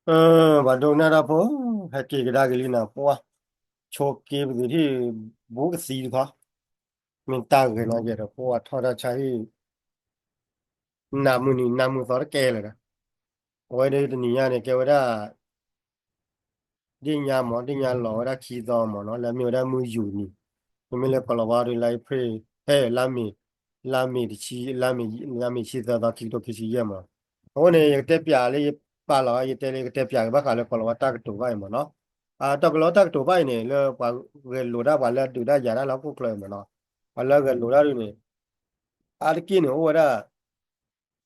အ ပှၤဒိကနၣ်တၢ်ဖိ, ဟဲက့ၤကဒါက့ၤလံနၤ ပှၤ, ဆိးက့ပသံးထံၣ် ဘူးကသံတခီ, မ့ၢ်တၢ်ဂဲၤနီၣ်ယဲဒီး ပှၤထီၣ်တၢ်ဆါဟံၣ် နးမုၢ်နံၤနးမုၢ်သီတကဲလၢၤဒီး, အဝဲဒၣ်တနံၤညါန့ၣ် ကဲဝဲဒၣ် ဒ့ၣ်ညါမး ဒ့ၣ်ညါလီၤဝဲဒၣ်ခံသီမးနီၤ လၢအမ့ၢ်ဝဲဒၣ်မုၢ်ယူၤနံၤ, မ့မ့ၢ်လၢကီၤလၤဝါဒီး လါအ့ဖြ့ၣ် ဟဲ လါမ့ၤ, လါမ့ၤတဆံ လါမ့ၤ လါမ့ၤဆံသၢသီ ခံကထိခံဆံယဲၢ်မးနီၤ. အဃိန့ၣ် ယကတဲပၠးလၢယပာ်လီၤ ယတဲလၢယကတဲပၠးက့ၤဘၣ်ဃးလၢကီၤလၤဝါတၢ်ကတိၤဘၣ်အံၤမးနီၤ. အ တၢ်ကီၤလၤဝါတၢ်ကတိၤဘၣ်အံၤန့ၣ် လၢပှၤဂဲၤလိာ်ဒၣ်ပှၤလၢအဒုးတၢ်ယၤတၢ်လၢဟီၣ်ခိၣ်ချၢအံၤမးနီၤ, ပှၤလၢအဂဲၤလိာ်တၢ်ဒုးန့ၣ် အါတက့ၢ်န့ၣ် အိၣ်ဝဲဒၣ်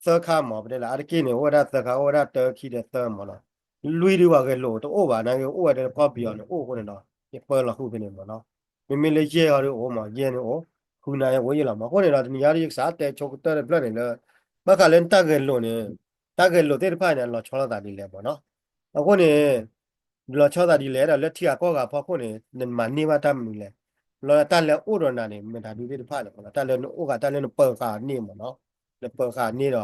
သၢခါမး ပတဲလၢအါတက့ၢ်န့ၣ် အိၣ်ဝဲဒၣ်သၢခါ အိၣ်ဝဲဒၣ်တၢခံဒီးသၢမးနီၤ. လွံၢ်ဒုးပှၤဂဲၤလိာ်တအိၣ်ဘၣ် နာ်က့အိၣ်ဝဲဒၣ်လၢကီၢ်ပယီၤန့ၣ် အိၣ်အဃိန့ၣ်ဒီး ယပၢလီၤဃုာ်ဖဲန့ၣ်မးနီၤ. မ့မ့ၢ်လၢယဲၢ်ဟီဒုးအိၣ်မး ယဲၢ်န့ၣ်အိၣ် ဃုနၤယဲၢ်အိၣ်ယဲၢ်လီၤမး. အဃိန့ၣ်ဒီး တနံၤညါဒုးယကစးတဲဆိကတၢၢ်တဖျၢၣ်န့ၣ်လၢ ဘၣ်ဃးလၢနတၢ်ဂဲၤလိာ်န့ၣ် တၢ်ဂဲၤလိာ်သ့ၣ်တဖၣ်န့ၣ် အလီၤဆီလိာ်သးဒ်လဲၣ်မးနီၤ. အဃိန့ၣ် လီၤဆီသးဒ်လဲၣ်ဒီး လၢထံဂၤကီၢ်ဂၤဖီခိၣ်န့ၣ် နမၤန့ၢ်ဘၣ်တၢ်မနုၤလဲၣ်, လီၤတၢ်လၢအိၣ်ဒီးနၤန့ၣ် မတၤဒုသ့ၣ်တဖၣ်လဲၣ်မးနီၤ. တၢ်လၢနအိၣ်ဂၤ တၢ်လၢနပၢၤဃာ်န့ၢ်မးနီၤ, နပၢၤဃာ်န့ၢ်ဒီး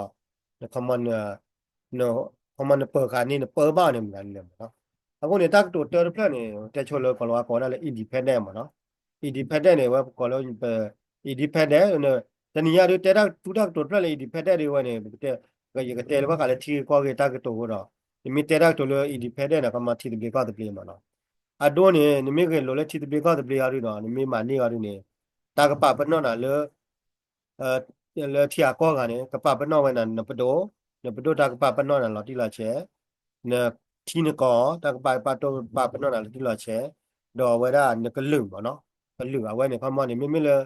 န ခီမီ နပၢၤဃာ်န့ၢ် နပၢဘၣ်အီၤန့ၣ် မတၤဒ်လဲၣ်မးနီၤ. အဃိန့ၣ် တၢ်ကတိၤတၢတဖျၢၣ်န့ၣ် တဲဆိလၢကီၤလၤဝါကိးဝဲဒၣ်လၢ independent မးနီၤ. independent န့ၣ် ဝဲပကိးလၢ independent တနံၤညါဒုး တဲတၢ်သူတၢ်ကတိၤတဖျၢၣ်လၢ independent ဒ်ဝဲန့ၣ် ယကတဲလၢဘၣ်ဃးလၢထံဂ့ၢ်ကီၢ်ဂ့ၢ်တၢ်ကတိၤအဃိဒီး နမ့ၢ်တဲတၢ်ကတိၤလၢ independent န့ၣ် ခီမီထံသဘျ့ကီၢ်သဘျ့မးနီၤ. အဒိန့ၣ် နမ့ၢ်ဂဲၤလိာ်လၢထံသဘျ့ကီၢ်သဘျ့အီၤဒုးဒီး နမ့ၢ်မၤန့ၢ်အီၤဒုးန့ၣ် တၢ်ကပာ်ပနီၣ်နၤလၢ လၢထံဂၤကီၢ်ဂၤန့ၣ် ကပာ်ပနီၣ်ဝဲနၤ နပဒိၣ်, နပဒိၣ်တၢ်ကပာ်ပနီၣ်နၤလီၤတံၢ်လီၤဆဲး, နထံနကီၢ် တၢ်ကပာ်ပနီၣ်နၤလီၤတံၢ်လီၤဆဲး, ဒီးအဝဲဒၣ်နကလုာ်မးနီၤ, ကလုာ်အဝဲန့ၣ် ခီမီန့ၣ် မ့မ့ၢ်လၢ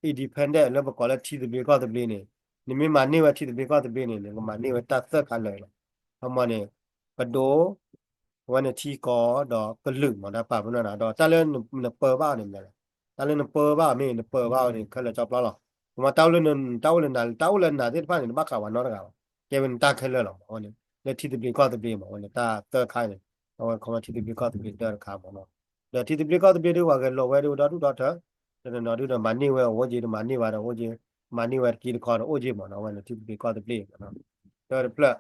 independent လၢပကိးလၢထံသဘျ့ကီၢ်သဘျ့န့ၣ် နမ့ၢ်မၤန့ၢ်ဝဲထံသဘျ့ကီၢ်သဘျ့န့ၣ် နကမၤန့ၢ်ဝဲတၢ်သၢခါလၢာ်လီၤ. ခီမီန့ၣ် ပဒိၣ် အဝဲန့ၣ်ထံကီၢ်ဒီးကလုာ်မး တၢ်ပာ်ပနီၣ်နၤ ဒီးတၢ်လၢနပၢဘၣ်အီၤန့ၣ်မး, တၢ်လၢနပၢဘၣ်အီၤမ့ၢ် နပၢဘၣ်အီၤန့ၣ် ခဲလၢာ်ကၠီပျီလီၤ. ခီမီတၢ်အိၣ်လၢ တၢ်အိၣ်လၢနၤ တၢ်အိၣ်လၢနၤသ့ၣ်တဖၣ်န့ၣ် နဘၣ်ဃးဝဲနီတဂၤဘၣ်, ကဲဝဲနတၢ်ခဲလၢာ်လီၤမး အဝဲန့ၣ် လၢထံသဘျ့ကီၢ်သဘျ့မး အဝဲန့ၣ် တၢ်သၢခါန့ၣ် အဝဲခီမီထံသဘျ့ကီၢ်သဘျ့တၢတခါမးနီၤ. ဒီးထံသဘျ့ကီၢ်သဘျ့ဒုး ပှၤဂဲၤလိာ်ဝဲဒုး ဒီဒူၣ်ဒီထၢ တနီၤနီၤဒုးဒီး မၤန့ၢ်ဝဲအိၣ်က့ၤ တမၤန့ၢ်ဘၣ်ဒီးအိၣ်က့ၤ, မၤန့ၢ်ဝဲတက့ၢ်တခီဒီးအိၣ်က့ၤမးနီၤ အဝဲန့ၣ်ထံသဘျ့ကီၢ်သဘျ့မးနီၤ. တၢတဖျၢၣ်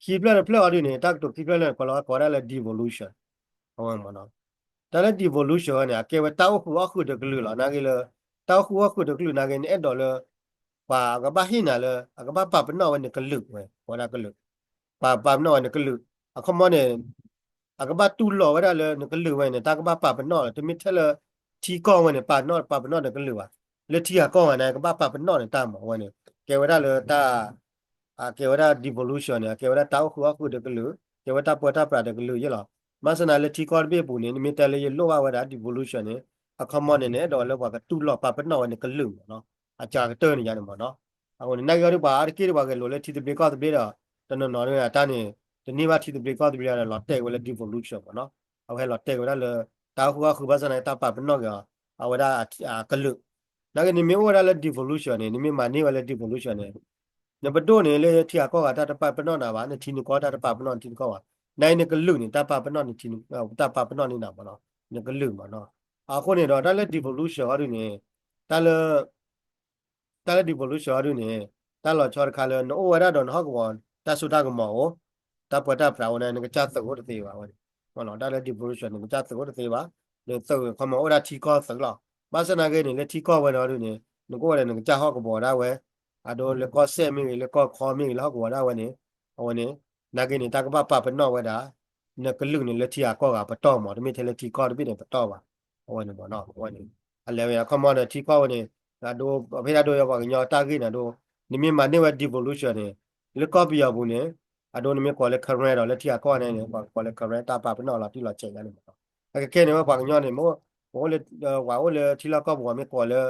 ခံဖျၢၣ်တဖျၢၣ်အီၤဒုးန့ၣ် တၢ်ကတိၤခံဖျၢၣ်လၢ ကီၤလၤဝါကိးဝဲဒၣ်လၢ devolution အဝဲမးနီၤ. တၢ်လၢ devolution ဝဲန့ၣ် အကဲဝဲတၢ်အိၣ်ဃုာ်အီၣ်ဃုာ်ဒီးကလုာ်လီၤ. နာ်က့လၢ တၢ်အိၣ်ဃုာ်အီၣ်ဃုာ်ဒီးကလုာ်နာ်က့ နအဲၣ်ဒိးလၢ ပှၤအကဘၣ်ဟ့ၣ်နၤလၢ အကဘၣ်ပာ်ပနီၣ်ဝဲနကလုာ်ဝဲ ကိးဝဲဒၣ်ကလုာ် ပာ်ပာ်ပနီၣ်ဝဲနကလုာ် အခီမီန့ၣ် အကဘၣ်တူၢ်လိာ်ဝဲဒၣ်လၢနကလုာ်ဝဲန့ၣ် တၢ်ကဘၣ်ပာ်ပနီၣ်လီၤ. တမ့ၢ်ထဲလၢ ထံကီၢ်ဝဲန့ၣ် ပာ်ပနီၣ် ပာ်ပနီၣ်နကလုာ်ဘၣ်. လၢထံဂၤကီၢ်ဂၤန့ၣ် ကဘၣ်ပာ်ပနီၣ်န့ၣ်တၢ်မး အဝဲန့ၣ် ကဲဝဲဒၣ်လၢတၢ် အကဲဝဲဒၣ် devolution န့ၣ် အကဲဝဲဒၣ်တၢ်အိၣ်ဃုာ်အီၣ်ဃုာ်ဒီးကလုာ် ကဲဝဲတၢ်ပၢတၢ်ပြးဒီးကလုာ်ယဲလီၤ. ဘၣ်ဆၣ်သနာ်လၢထံကီၢ်တဘ့ၣ်အပူၤန့ၣ် နမ့ၢ်တဲလၢယလိၣ်ဘၣ်ဝဲဒၣ် devolution န့ၣ် အခီမီန့ၣ် နအဲၣ်ဒိးလၢပှၤကတူၢ်လိာ်ပာ်ပနီၣ်ဝဲနကလုာ်မးနီၤ အစှၤကတၢၢ်န့ၣ်ယါန့ၣ်မးနီၤ. အဃိန့ၣ် နာ်က့အီၤဒုးပှၤအါတက့ၢ်ဒုးပှၤဂဲၤလိာ်လၢထံသဘျ့ကီၢ်သဘျ့ဒီး တနီၤနီၤဒုးန့ၣ် အတၢ်န့ၣ် တန့ၢ်ဘၣ်ထံသဘျ့ကီၢ်သဘျ့ဒီးလီၤတဲာ်ဝဲလၢ devolution မးနီၤ. အဝဲဟဲလီၤတဲာ်ဝဲဒၣ်လၢ တၢ်အိၣ်ဃုာ်အီၣ်ဃုာ်ဘၣ်ဆၣ်သနာ်က့ တၢ်ပာ်ပနီၣ်က့ၤအီၤ အဝဲဒၣ်ကလုာ် နာ်က့နမ့ၢ်အိၣ်ဝဲဒၣ်လၢ devolution န့ၣ် နမ့ၢ်မၤန့ၢ်ဝဲလၢ devolution န့ၣ် နပဒိၣ်န့ၣ် လၢထံဂၤကီၢ်ဂၤတၢ်တပာ်ပနီၣ်နၤဘၣ်, နထံနကီၢ်တၢ်တပာ်ပနီၣ်နထံနကီၢ်ဘၣ်, နာ်က့နကလုာ်န့ၣ် တၢ်ပာ်ပနီၣ်နထံ တၢ်ပာ်ပနီၣ်န့ၢ်နၤမးနီၤ, နကလုာ်မးနီၤ. အဃိန့ၣ်ဒီး တၢ်လၢ devolution အီၤဒုးန့ၣ် တၢ်လၢ တၢ်လၢ devolution အီၤဒုးန့ၣ် တၢ်လီၤဆီတခါလၢ နအိၣ်ဝဲဒၣ်ဒီးနဟီၣ်ကဝီၤ တၢ်စိတၢ်ကမီၤအိၣ်, တၢ်ပၢတၢ်ပြးအိၣ်န့ၣ် နကစၢ်သုးအိၣ်တသ့ဘၣ်ဝဲန့ၣ်, တၢ်လၢ devolution န့ၣ် နကစၢ်သုးအိၣ်တသ့ဘၣ်, နသုးခီမီအိၣ်ဒၣ်ထံကီၢ်သုးလီၤ. ဘၣ်ဆၣ်သနာ်က့န့ၣ် လၢထံကီၢ်ဝဲန့ၣ်အီၤဒုးန့ၣ် နကအိၣ်ဝဲဒီးနကစၢ်ဟီၣ်ကဝီၤဒၣ်ဝဲ, အဒိလၢကီၢ်စဲၣ်မ့ၢ်ဂ့ၤ လၢကီၢ်ခီမ့ၢ်ဂ့ၤ လၢဟီၣ်ကဝီၤဒၣ်ဝဲန့ၣ်, အဝဲန့ၣ် နာ်က့န့ၣ် တၢ်ကဘၣ်ပာ်ပနီၣ်ဝဲဒၣ် နကလုာ်န့ၣ်လၢထံဂၤကီၢ်ဂၤပတီၢ်မး, တမ့ၢ်ထဲလၢထံကီၢ်တဘ့ၣ်န့ၣ်ပတီၢ်ဘၣ်. အဝဲန့ၣ်မးနီၤ အဝဲန့ၣ် အလဲၤဝဲအခီမီဒီးထံကီၢ်ဝဲန့ၣ် အဒိ အဖဲဒၣ်ဒိယပှၤကညီတၢ်ဂ့ၢ်န့ၣ်အဒိ နမ့ၢ်မၤန့ၢ်ဝဲ devolution န့ၣ် လၢကီၢ်ပယီၤပူၤန့ၣ် အဒိနမ့ၢ်ကိးလၢ Karen ဒီး လၢထံဂၤကီၢ်ဂၤန့ၣ် ပှၤကိးလၢ Karen တၢ်ပာ်ပနီၣ်လီၤတံၢ်လီၤဆဲးယါန့ၣ်မးနီၤ. အကကဲန့ၣ်ဝဲပှၤကညီန့ၣ် မ့ၢ် ပှၤအိၣ်လၢ ပှၤအိၣ်လၢထံလီၢ်ကီၢ်ပူၤမ့ၢ်ကိးလၢ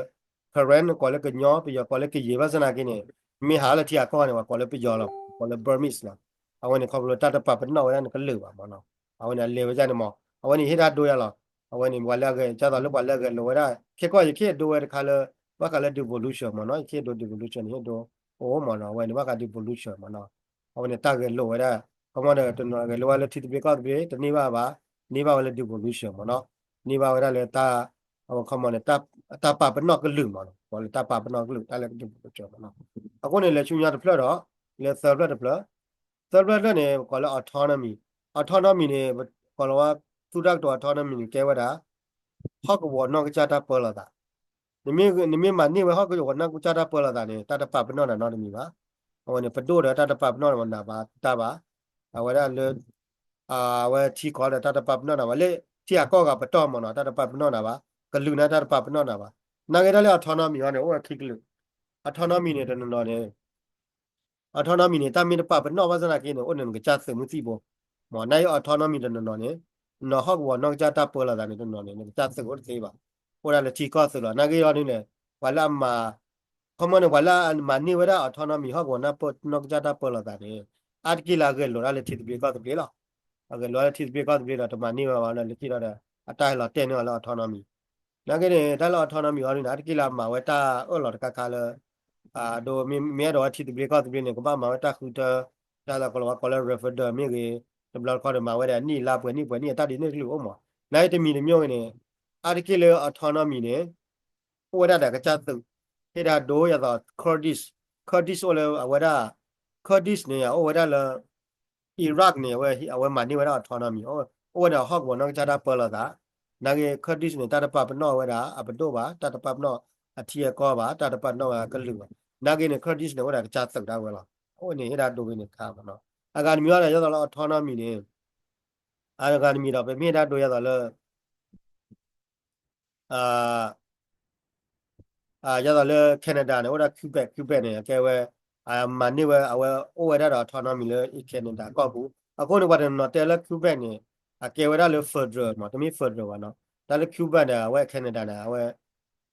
Karen ကိးလၢကညီ ပယီၤကိးလၢကယဲၢ် ဘၣ်ဆၣ်သနာ်က့န့ၣ် မ့ၢ်ဟးလၢထံဂၤကီၢ်ဂၤန့ၣ် ပှၤကိးလၢပယီၤလီၤ ကိးလၢ Burmese လီၤ. အဝဲန့ၣ်ခီဖျိလၢတၢ်တပာ်ပနီၣ်ဝဲဒၣ်နကလုာ်ဘၣ်မးနီၤ. အဝဲန့ၣ်အလဲၤဝဲဒၣ်န့ၣ်မး အဝဲန့ၣ်ဟ့ၣ်ဒၣ်ဒိယါလီၤ. အဝဲန့ၣ်ပှၤလၢအဂဲၤ ဒ်သိးလၢပှၤလၢအဂဲၤလိာ်ဝဲဒၣ် ခဲကီၢ်ယကဟ့ၣ်ဒိဝဲတခါလၢ ဘၣ်ဃးလၢ devolution မးနီၤ ယကဟ့ၣ်ဒိ devolution န့ၣ် ဟ့ၣ်ဒိ အိၣ်မးနီၤ အဝဲန့ၣ်ဘၣ်ဃး devolution မးနီၤ. အဝဲန့ၣ်တၢ်ဂဲၤလိာ်ဝဲဒၣ် ခီမီဒီးတနီၤဂဲၤလိာ်ဝဲလၢထံသဘျ့ကီၢ်သဘျ့ တန့ၢ်ဘၣ်ဘၣ် န့ၢ်ဘၣ်ဝဲလၢ devolution မးနီၤ. န့ၢ်ဘၣ်ဝဲဒၣ်လၢတၢ် အဝဲခီမီန့ၣ် တၢ်ပာ်ပနီၣ်ကလုာ်မးနီၤ ကိးလၢတၢ်ပာ်ပနီၣ်ကလုာ် တၢ်လၢ devolution မးနီၤ. အဃိန့ၣ် လဲၤဆူညါတဖျၢၣ်ဒီး လၢသၢဖျၢၣ်တဖျၢၣ် သၢဖျၢၣ်တဖျၢၣ်န့ၣ် ပကိးလၢ autonomy, autonomy န့ၣ် ပကိးလီၤဝဲ သူတၢ်ကတိၤ autonomy န့ၣ် ကဲဝဲဒၣ် ဟီၣ်ကဝီၤနီၢ်ကစၢ်တၢ်ပၢလီၤသး, နမ့ၢ်မၤန့ၢ်ဝဲဟီၣ်ကဝီၤနီၢ်ကစၢ်တၢ်ပၢလီၤသးန့ၣ် တၢ်တပာ်ပနီၣ်နၤနီတမံၤဘၣ်. အဝဲန့ၣ် ပဒိၣ်ဒီးတၢ်တပာ်ပနီၣ်နၤဘၣ်တၢ်ဘၣ်. အဝဲဒၣ်လၢ အဝဲထံကီၢ်ဒီးတၢ်တပာ်ပနီၣ်နၤဘၣ် လၢထံဂၤကီၢ်ဂၤပတီၢ်မ့ၢ်နီၤ တၢ်တပာ်ပနီၣ်နၤဘၣ်, ကလုာ်န့ၣ်တၢ်တပာ်ပနီၣ်နၤဘၣ်. နာ်က့တၢ်လၢ autonomy အံၤန့ၣ် အိၣ်ဝဲခံကလုာ်, autonomy န့ၣ်တနီၤနီၤန့ၣ် autonomy န့ၣ် တၢ်မ့ၢ်တပာ်ပနီၣ်ဘၣ်ဆၣ်သနာ်က့န့ၣ် အိၣ်န့ၣ်နကစၢ်သုးမုၢ်သံၣ်ဘိ, မ့ၢ်နာ်က့ autonomy တနီၤနီၤန့ၣ် နဟီၣ်ကဝီၤနီၢ်ကစၢ်တၢ်ပၢလီၤသးန့ၣ် တနီၤန့ၣ် နကစၢ်သုးအိၣ်တသ့ဘၣ်, အိၣ်ဒၣ်လၢထံကီၢ်သုးလီၤ. နာ်က့အံၤဒုးန့ၣ် ပှၤလၢအမၤ ခီမီန့ၣ် ပှၤလၢအမၤန့ၢ်ဝဲဒၣ် autonomy ဟီၣ်ကဝီၤနီၢ်ကစၢ်တၢ်ပၢလီၤသးန့ၣ် အါတက့ၢ်လၢအဂဲၤလိာ်ဒၣ်လၢထံသဘျ့ကီၢ်သဘျ့လီၤ. အဂဲၤလိာ်ဒၣ်လၢထံသဘျ့ကီၢ်သဘျ့ဒီး တမၤန့ၢ်ဝဲဘၣ်လၢလၢခံဒီး အတၢ်ဟဲလီၤတဲာ်န့ၢ်အီၤလၢ autonomy. နာ်က့န့ၣ် တၢ်လၢ autonomy အံၤဒုးန့ၣ် အါတက့ၢ်လၢအမၤဝဲတၢ်အၢၣ်လီၤတခါခါလၢ ဒ်မ့ၢ်အဲၣ်ဒိးဝဲထံသဘျ့ကီၢ်သဘျ့န့ၣ် ကဘၣ်မၤဝဲတၢ်ဃုထၢ တၢ်လၢကလီၤဝါကိးလၢ referendum မ့ၢ်ဂ့ၤ, တဘျီတခီဒီးမၤဝဲဒၣ်နံၣ်လါပှဲၤနံၣ်ပှဲၤနံၣ်အတၢ်ဒ်န့ၣ်တကလုာ်အိၣ်မး. နာ်က့တမံၤတမံၤဂ့ၤန့ၣ် အါတက့ၢ်လၢ autonomy န့ၣ် အိၣ်ဝဲဒၣ်ဒီးကစၢ်သုး, ဟ့ၣ်ဒၣ်ဒိယသိး Kurdish, Kurdish အိၣ်လၢအဝဲဒၣ် Kurdish န့ၣ် အအိၣ်ဝဲဒၣ်လၢ Iraq န့ၣ် အဝဲမၤန့ၢ်ဝဲဒၣ် autonomy, အိၣ်ဝဲဒၣ်ဟီၣ်ကဝီၤနီၢ်ကစၢ်တၢ်ပၢလီၤသး, နာ်က့ Kurdish န့ၣ် တၢ်တပာ်ပနီၣ်ဝဲဒၣ်အပဒိၣ်ဘၣ်, တၢ်တပာ်ပနီၣ်အထံအကီၢ်ဘၣ်, တၢ်တပာ်ပနီၣ်ဝဲအကလုာ်ဘၣ်. နာ်က့န့ၣ် Kurdish န့ၣ် အိၣ်ဝဲဒၣ်ကစၢ်သုးဒၣ်ဝဲလီၤ. အအိၣ်န့ၣ်ဟ့ၣ်ဒၣ်ဒိဝဲန့ၣ်တခါမးနီၤ. အဂၤတမံၤအံၤဒီး ယသိးလၢ autonomy န့ၣ် အဂၤတမံၤဒီး ပမ့ၢ်ဒၣ်ဒိယသိးလၢ ယသိးလၢ Canada န့ၣ် အိၣ်ဒၣ် Quebec, Quebec န့ၣ် အကဲဝဲ မၤန့ၢ်ဝဲ အဝဲအိၣ်ဝဲဒၣ်ဒီး autonomy လၢ Canada ကီၢ်ပူၤ. အဃိန့ၣ် ပှၤတနီၤနီၤတဲလၢ Quebec န့ၣ် အကဲဝဲဒၣ်လၢ federal မး, တမ့ၢ် federal ဘၣ်နီၤ. တၢ်လၢ Quebec န့ၣ် အဝဲ Canada န့ၣ် အဝဲ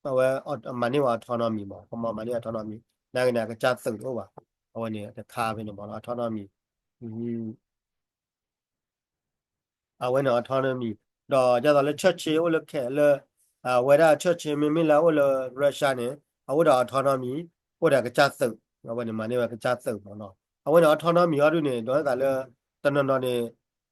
အဝဲမၤန့ၢ်ဝဲ autonomy မး, ကမၤမၤန့ၢ် autonomy, နာ်က့န့ၣ် အကစၢ်သုးတအိၣ်ဘၣ်. အဝဲန့ၣ်တခါဖဲန့ၣ်မးနီၤ autonomy အဝဲန့ၣ် autonomy, ဒီးယသိးလၢ church အိၣ်လၢခဲလၢ အဝဲဒၣ် church မ့မ့ၢ်လၢအအိၣ်လၢ Russia န့ၣ် အအိၣ်ဒီး autonomy, အိၣ်ဒီးကစၢ်သုး, အဝဲန့ၣ်မၤန့ၢ်ဝဲကစၢ်သုးမးနီၤ. အဝဲန့ၣ် autonomy အံၤဒုးန့ၣ် ဒီးသးလၢ တနီၤနီၤန့ၣ်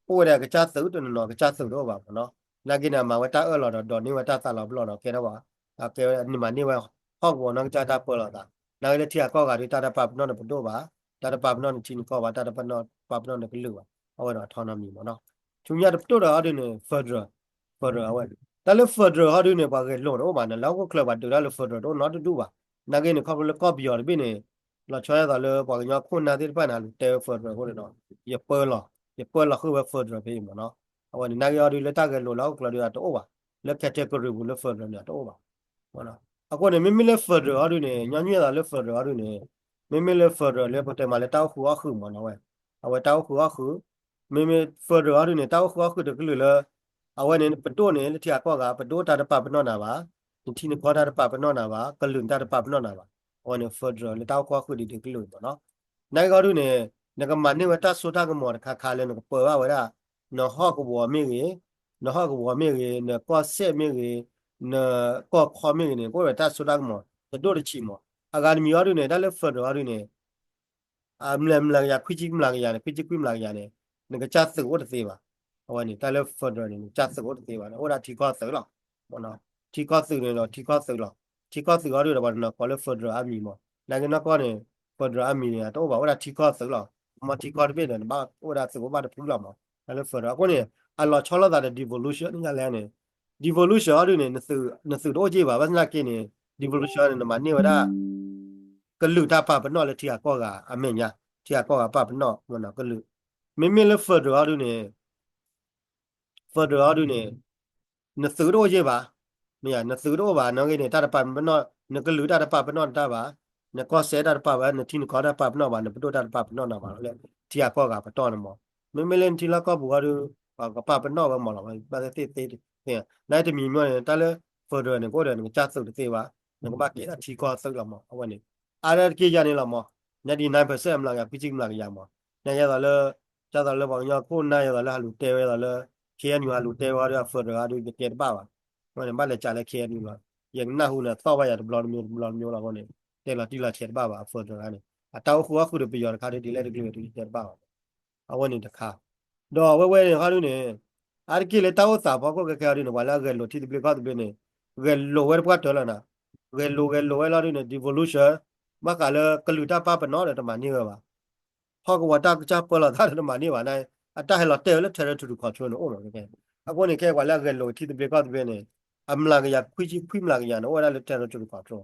အိၣ်ဝဲဒၣ်ကစၢ်သုး, တနီၤနီၤကစၢ်သုးတအိၣ်ဘၣ်မးနီၤ. နာ်က့န့ၣ် မၤဝဲတၢ်အၢၣ်လီၤဒီး ဒိးန့ၢ်ဝဲတၢ်သးလီၤပလီၢ်ဒီး ကဲထီၣ်ဘၣ် ကဲဝဲ နမၤန့ၢ်ဝဲ ဟီၣ်ကဝီၤနီၢ်ကစၢ်တၢ်ပၢလီၤသး, နာ်က့လၢထံဂၤကီၢ်ဂၤဒုး တၢ်တပာ်ပနီၣ်နပဒိၣ်ဘၣ်, တၢ်တပာ်ပနီၣ်နထံနကီၢ်ဘၣ်, တၢ်တပာ်ပနီၣ်နကလုာ်ဘၣ်, အဝဲန့ၣ် autonomy မးနီၤ. ဆူညါတပတီၢ်ဒီးအံၤဒုးန့ၣ် federal, federal အဝဲ, တၢ်လၢ federal အံၤဒုးန့ၣ် ပှၤဂဲၤလိာ်တအိၣ်ဘၣ်နီၤ, လၢဟီၣ်ခိၣ်ချၢပှၤဒုးတၢ်လၢ federal တအိၣ်နီတဒူၣ်ဘၣ်. နာ်က့န့ၣ် ခီဖျိလၢကီၢ်ပယီၤတဘ့ၣ်န့ၣ် လီၤဆီဒၣ်သိးလၢပှၤကညီခိၣ်နၢ်သ့ၣ်တဖၣ်န့ၣ် လူၤတဲဝဲ federal အဃိန့ၣ်ဒီး ယပၢလီၤ, ယပၢလီၤဃုာ်ဝဲ federal ဖဲအံၤမးနီၤ. အဝဲန့ၣ် နာ်က့အံၤဒုးလၢတၢ်ဂဲၤလိာ်လၢဟီၣ်ခိၣ်ချၢဒုးအတအိၣ်ဘၣ်, လၢ category ပူၤလၢ federal န့ၣ် အတအိၣ်ဘၣ်. အဃိန့ၣ် မ့မ့ၢ်လၢ federal အံၤဒုးန့ၣ် ညီနုၢ်အသးလၢ federal အံၤဒုးန့ၣ် မ့မ့ၢ်လၢ federal လၢပတဲမးလၢတၢ်အိၣ်ဃုာ်အီၣ်ဃုာ်မးနီၤဝဲ, အဝဲတၢ်အိၣ်ဃုာ်အီၣ်ဃုာ်, မ့မ့ၢ် federal အံၤဒုးန့ၣ် တၢ်အိၣ်ဃုာ်အီၣ်ဃုာ်တကလုာ်လၢ အဝဲန့ၣ် ပဒိၣ်န့ၣ် လၢထံဂၤကီၢ်ဂၤ ပဒိၣ်တၢ်တပာ်ပနီၣ်နၤဘၣ်, နထံနကီၢ်တၢ်တပာ်ပနီၣ်နၤဘၣ်, ကလုာ်တၢ်တပာ်ပနီၣ်နၤဘၣ်. အဝဲန့ၣ် federal လၢတၢ်အိၣ်ဃုာ်အီၣ်ဃုာ်ဒ်တကလုာ်မးနီၤ. နာ်က့အံၤဒုးန့ၣ် နကမၤန့ၢ်ဝဲတၢ်စိတၢ်ကမီၤတခါခါလၢနကပၢဘၣ်ဝဲဒၣ် နဟီၣ်ကဝီၤမ့ၢ်ဂ့ၤ, နဟီၣ်ကဝီၤမ့ၢ်ဂ့ၤ, နကီၢ်စဲၣ်မ့ၢ်ဂ့ၤ, နကီၢ်ခီမ့ၢ်ဂ့ၤန့ၣ် ကအိၣ်ဒီးတၢ်စိတၢ်ကမီၤ တဒိၣ်တဆံးမး. အဂၤတမံၤအံၤဒုးန့ၣ် တၢ်လၢ federal အံၤဒုးန့ၣ် အမျၢၢ်မျၢၢ်ကယၤ ခွံဆံမျၢၢ်ကယၤန့ၣ် ခွံဆံခွံမျၢၢ်ကယၤန့ၣ် နကစၢ်သုးအိၣ်တသ့ဘၣ်. အဝဲန့ၣ် တၢ်လၢ federal န့ၣ် နကစၢ်သုးအိၣ်တသ့ဘၣ်န့ၣ် အိၣ်ဒၣ်ထံကီၢ်သုးလီၤ. ထံကီၢ်သုးန့ၣ်ဒီးထံကီၢ်သုးလီၤ. ထံကီၢ်သုးအံၤဒုးဒီး ပှၤတနီၤကိးလၢ federal army မး. နာ်က့နီၢ်ကီၢ်န့ၣ် federal army န့ၣ် အတအိၣ်ဘၣ် အိၣ်ဒၣ်ထံကီၢ်သုးလီၤ. မ့ၢ်ထံကီၢ်တဘ့ၣ်ဒီး နဘၣ်အိၣ်ဒၣ်သုးအိၣ်ဘၣ်တဖုလီၤမး. တၢ်လၢ federal အဃိန့ၣ် အလီၤဆီလိာ်သးဒီး devolution န့ၣ်ညါလဲၣ်န့ၣ် devolution အံၤဒုးန့ၣ် နသုးတအိၣ်က့ၢ်ဘၣ် ဘၣ်ဆၣ်သနာ်က့န့ၣ် devolution န့ၣ် နမၤန့ၢ်ဝဲဒၣ် ကလုာ်တၢ်ပာ်ပနီၣ်လၢထံဂၤကီၢ်ဂၤအမဲာ်ညါ, ထံဂၤကီၢ်ဂၤပာ်ပနီၣ်မ့ၢ်နီၤကလုာ်. မ့မ့ၢ်လၢ federal အံၤဒုးန့ၣ် federal အံၤဒုးန့ၣ် နသုးတအိၣ်က့ၢ်ဘၣ်, မ့ၢ်ဧါ, နသုးတအိၣ်ဘၣ် နာ်က့န့ၣ် တၢ်တပာ်ပနီၣ် နကလုာ်တၢ်တပာ်ပနီၣ်နတၢ်ဘၣ်, နကီၢ်စဲၣ်တၢ်တပာ်ဘၣ် နထံနကီၢ်တၢ်တပာ်ပနီၣ်ဘၣ် နပဒိၣ်တၢ်တပာ်ပနီၣ်နၤဘၣ်လီၤလၢ ထံဂၤကီၢ်ဂၤပတီၢ်န့ၣ်မး. မ့မ့ၢ်လၢနထံလီၢ်ကီၢ်ပူၤအံၤဒုး ပှၤကပာ်ပနီၣ်ဝဲမးလီၤ ဘၣ်သ့ၣ်သ့ၣ်သ့ၣ်. နာ်က့တမံၤမ့ၢ်န့ၣ် တၢ်လၢ federal န့ၣ် ကအိၣ်ဒီးနကစၢ်သုးတသ့ဘၣ်, နကဘၣ်ကဲထံကီၢ်သုးလီၤမး အဝဲန့ၣ်. အါဒၣ်တက့ၢ်ယၤန့ၣ်လီၤမး, ninety-nine percent အမျးကယၤ ခွံဆံမျးကယၤမး, နယဲသိးလၢ ဒ်သိးလၢပှၤကညီခိၣ်နၢ် ယဲသိးလၢဟးလူၤတဲဝဲ ယဲသိးလၢ K N U ဟးလူၤတဲဝဲဒီး federal အံၤဒုး ယကဲတဘၣ်ဘၣ်. အဝဲန့ၣ် ဘၣ်လဲၤစးလၢ K N U လီၤ. ယကနၢ်ဟူန့ၣ် သီၣ်ဘၣ်ယၤတဘျီတမံၤတဘျီတမံၤလီၤအဃိန့ၣ် တဲလီၤတံၢ်လီၤဆဲးတဘၣ်ဘၣ် federal န့ၣ်. အတၢ်အိၣ်ဃုာ်အီၣ်ဃုာ်ဒီးပယီၤတခါဒ်လဲၣ်တကလုာ်ဒ်တဲတဘၣ်ဘၣ်. အဝဲန့ၣ်တခါ ဒီးအဝဲဝဲန့ၣ်ခီဒုးန့ၣ် အါတက့ၢ်လၢတၢ်အိၣ်သးဖီခိၣ်ခဲခဲအံၤဒုးန့ၣ် ပှၤလၢအဂဲၤလိာ်ထံသဘျ့ကီၢ်သဘျ့န့ၣ် ဂဲၤလိာ်ဝဲတပှၢ်တၢၢ်လီၤနၤ. ဂဲၤလိာ်ဂဲၤလိာ်ဝဲလီၤဒုးန့ၣ် devolution ဘၣ်ဃးလၢကလုာ်တၢ်ပာ်ပနီၣ်ဒီးတမၤန့ၢ်ဝဲဘၣ်. ဟီၣ်ကဝီၤတၢ်ကစၢ်ပၢလီၤသးဒီးတမၤန့ၢ်ဘၣ်န့ၣ် အတၢ်ဟဲလီၤတဲာ်ဝဲလၢ territory control န့ၣ်အိၣ်မး. အဃိန့ၣ် ခဲအံၤပှၤလၢအဂဲၤလိာ်ထံသဘျ့ကီၢ်သဘျ့န့ၣ် အမျးကယၤခွံဆံခွံမျးကယၤန့ၣ် အိၣ်ဝဲဒၣ်လၢ territory control,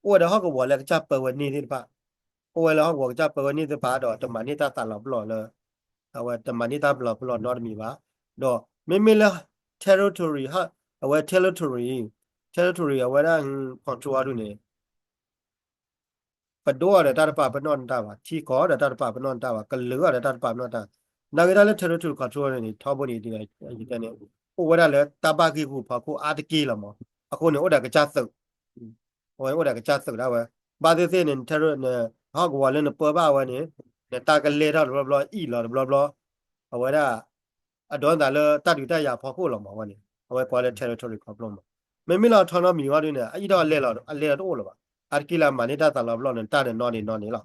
အိၣ်ဝဲဒီးဟီၣ်ကဝီၤလၢအကစၢ်ပၢဝဲန့ၢ်သ့ၣ်တဖၣ်, အိၣ်ဝဲလၢဟီၣ်ကဝီၤကစၢ်ပၢဝဲန့ၢ်သ့ၣ်တဖၣ်ဒီး တမၤန့ၢ်တၢ်သးလီၤပလီၢ်လၢ အဝဲတမၤန့ၢ်တၢ်ပလီၢ်ပလီၢ်နီတမံၤဘၣ်. ဒီးမ့မ့ၢ်လၢ territory အဝဲ territory, territory အဝဲဒၣ် control အီၤဒုန့ၣ် ပဒိၣ်အီၤဒီးတၢ်တပာ်ပနီၣ်နတၢ်ဘၣ်, ထံကီၢ်ဒီးတၢ်တပာ်ပနီၣ်နတၢ်ဘၣ်, ကလုာ်အီၤဒီးတၢ်တပာ်ပနီၣ်တၢ်, နာ်က့တၢ်လၢ territory control န့ၣ် ထီဘိန့ၣ် ယတဲန့ၣ် အိၣ်ဝဲဒၣ်လၢတၢ်ဘၣ်ဂ့ၢ်ဂူာ်ဖီခိၣ်အါတက့ၢ်လီၤမး. အဃိန့ၣ် အိၣ်ဒီးကစၢ်သုး အဝဲအိၣ်ဒီးကစၢ်သုးဒၣ်ဝဲ, ဘၣ်သ့ၣ်သ့ၣ်န့ၣ် နဟီၣ်ကဝီၤလၢနပၢဘၣ်အဝဲန့ၣ် နတၢ်ကလဲၤထီၣ်တဘျီဘျီ အံၣ်လီၤတဘျီဘျီ, အဝဲဒၣ် အဒိးနသးလၢတၢ်ဒုးတၢ်ယၤဖီခိၣ်လီၤမး အဝဲန့ၣ် အဝဲကိးလၢ territory control မး. မ့မ့ၢ်လၢ autonomy အီၤဒုန့ၣ် အအံၣ်ထီၣ်အလဲၤလီၤ အလဲၤလီၤတအိၣ်လၢၤဘၣ်. အါတက့ၢ်လၢအမၤန့ၢ်တၢ်သးလီၤပလီၢ်န့ၣ် တၢ်န့ၣ်နီၣ်န့ၣ်နီၣ်န့ၣ်လီၤ.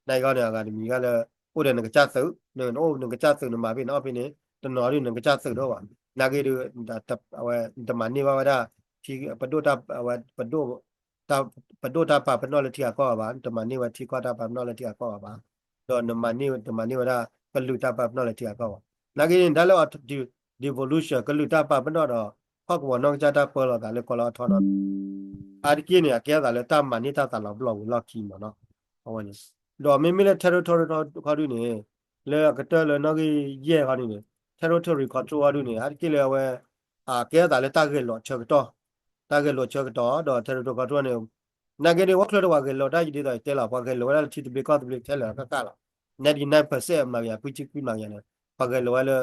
နာ်က့အီၤန့ၣ် အဂၤတမံၤဂၤလၢ အိၣ်ဒီးနကစၢ်သုး, နအိၣ်နကစၢ်သုး နမၤဖဲန့ၣ်အီၣ်ဖဲန့ၣ် တနီၤဒုန့ၣ် နကစၢ်သုးတအိၣ်ဘၣ်. နာ်က့ဒု အဝဲ နတမၤန့ၢ်ဘၣ်ဝဲဒၣ် ပဒိၣ်တၢ် အဝဲ ပဒိၣ်တၢ်ပာ်ပနီၣ်လၢထံဂၤကီၢ်ဂၤဘၣ်, နတမၤန့ၢ်ဝဲထံကီၢ်တၢ်ပာ်ပနီၣ်လၢထံဂၤကီၢ်ဂၤဘၣ်, ဒီးနမၤန့ၢ် တမၤန့ၢ်ဝဲဒၣ် ကလုာ်တၢ်ပာ်ပနီၣ်လၢထံဂၤကီၢ်ဂၤဘၣ်. နာ်က့န့ၣ် တၢ်လၢ devolution ကလုာ်တၢ်ပာ်ပနီၣ်ဒီး ဟီၣ်ကဝီၤနီၢ်ကစၢ်တၢ်ပၢလီၤသးလၢကိးလၢ autonomy အါတက့ၢ်န့ၣ် အကဲအသးလၢတၢ်မၤန့ၢ်တၢ်သးလီၤပလီၢ်ဝံၤလီၢ်ခံမးနီၤ. အဝဲန့ၣ် ဒီးမ့မ့ၢ်လၢ territory ခီဒုန့ၣ် လၢအကတၢၢ်လၢနီၣ်ဂံၢ်ယဲၢ်ခီဒုန့ၣ် territory control ခီဒုန့ၣ် အါတက့ၢ်လၢအဝဲ အကဲအသးလၢတၢ်ဂဲၤလိာ်ဆၢကတီၢ်, တၢ်ဂဲၤလိာ်ဆၢကတီၢ် ဒီး territory control န့ၣ် နာ်က့န့ၣ် အိၣ်ချၢဒီးပှၤဂဲၤလိာ်တၢ်ဒ်သိးယတဲလီၤ ပှၤဂဲၤလိာ်ဝဲဒၣ်လၢထံသဘျ့ကီၢ်သဘျ့ထဲလၢာ်ကကၣ်လီၤ. ninety nine percent အမျးကယၤ ခွံဆံခွံမျးကယၤန့ၣ် ပှၤဂဲၤလိာ်ဝဲလၢ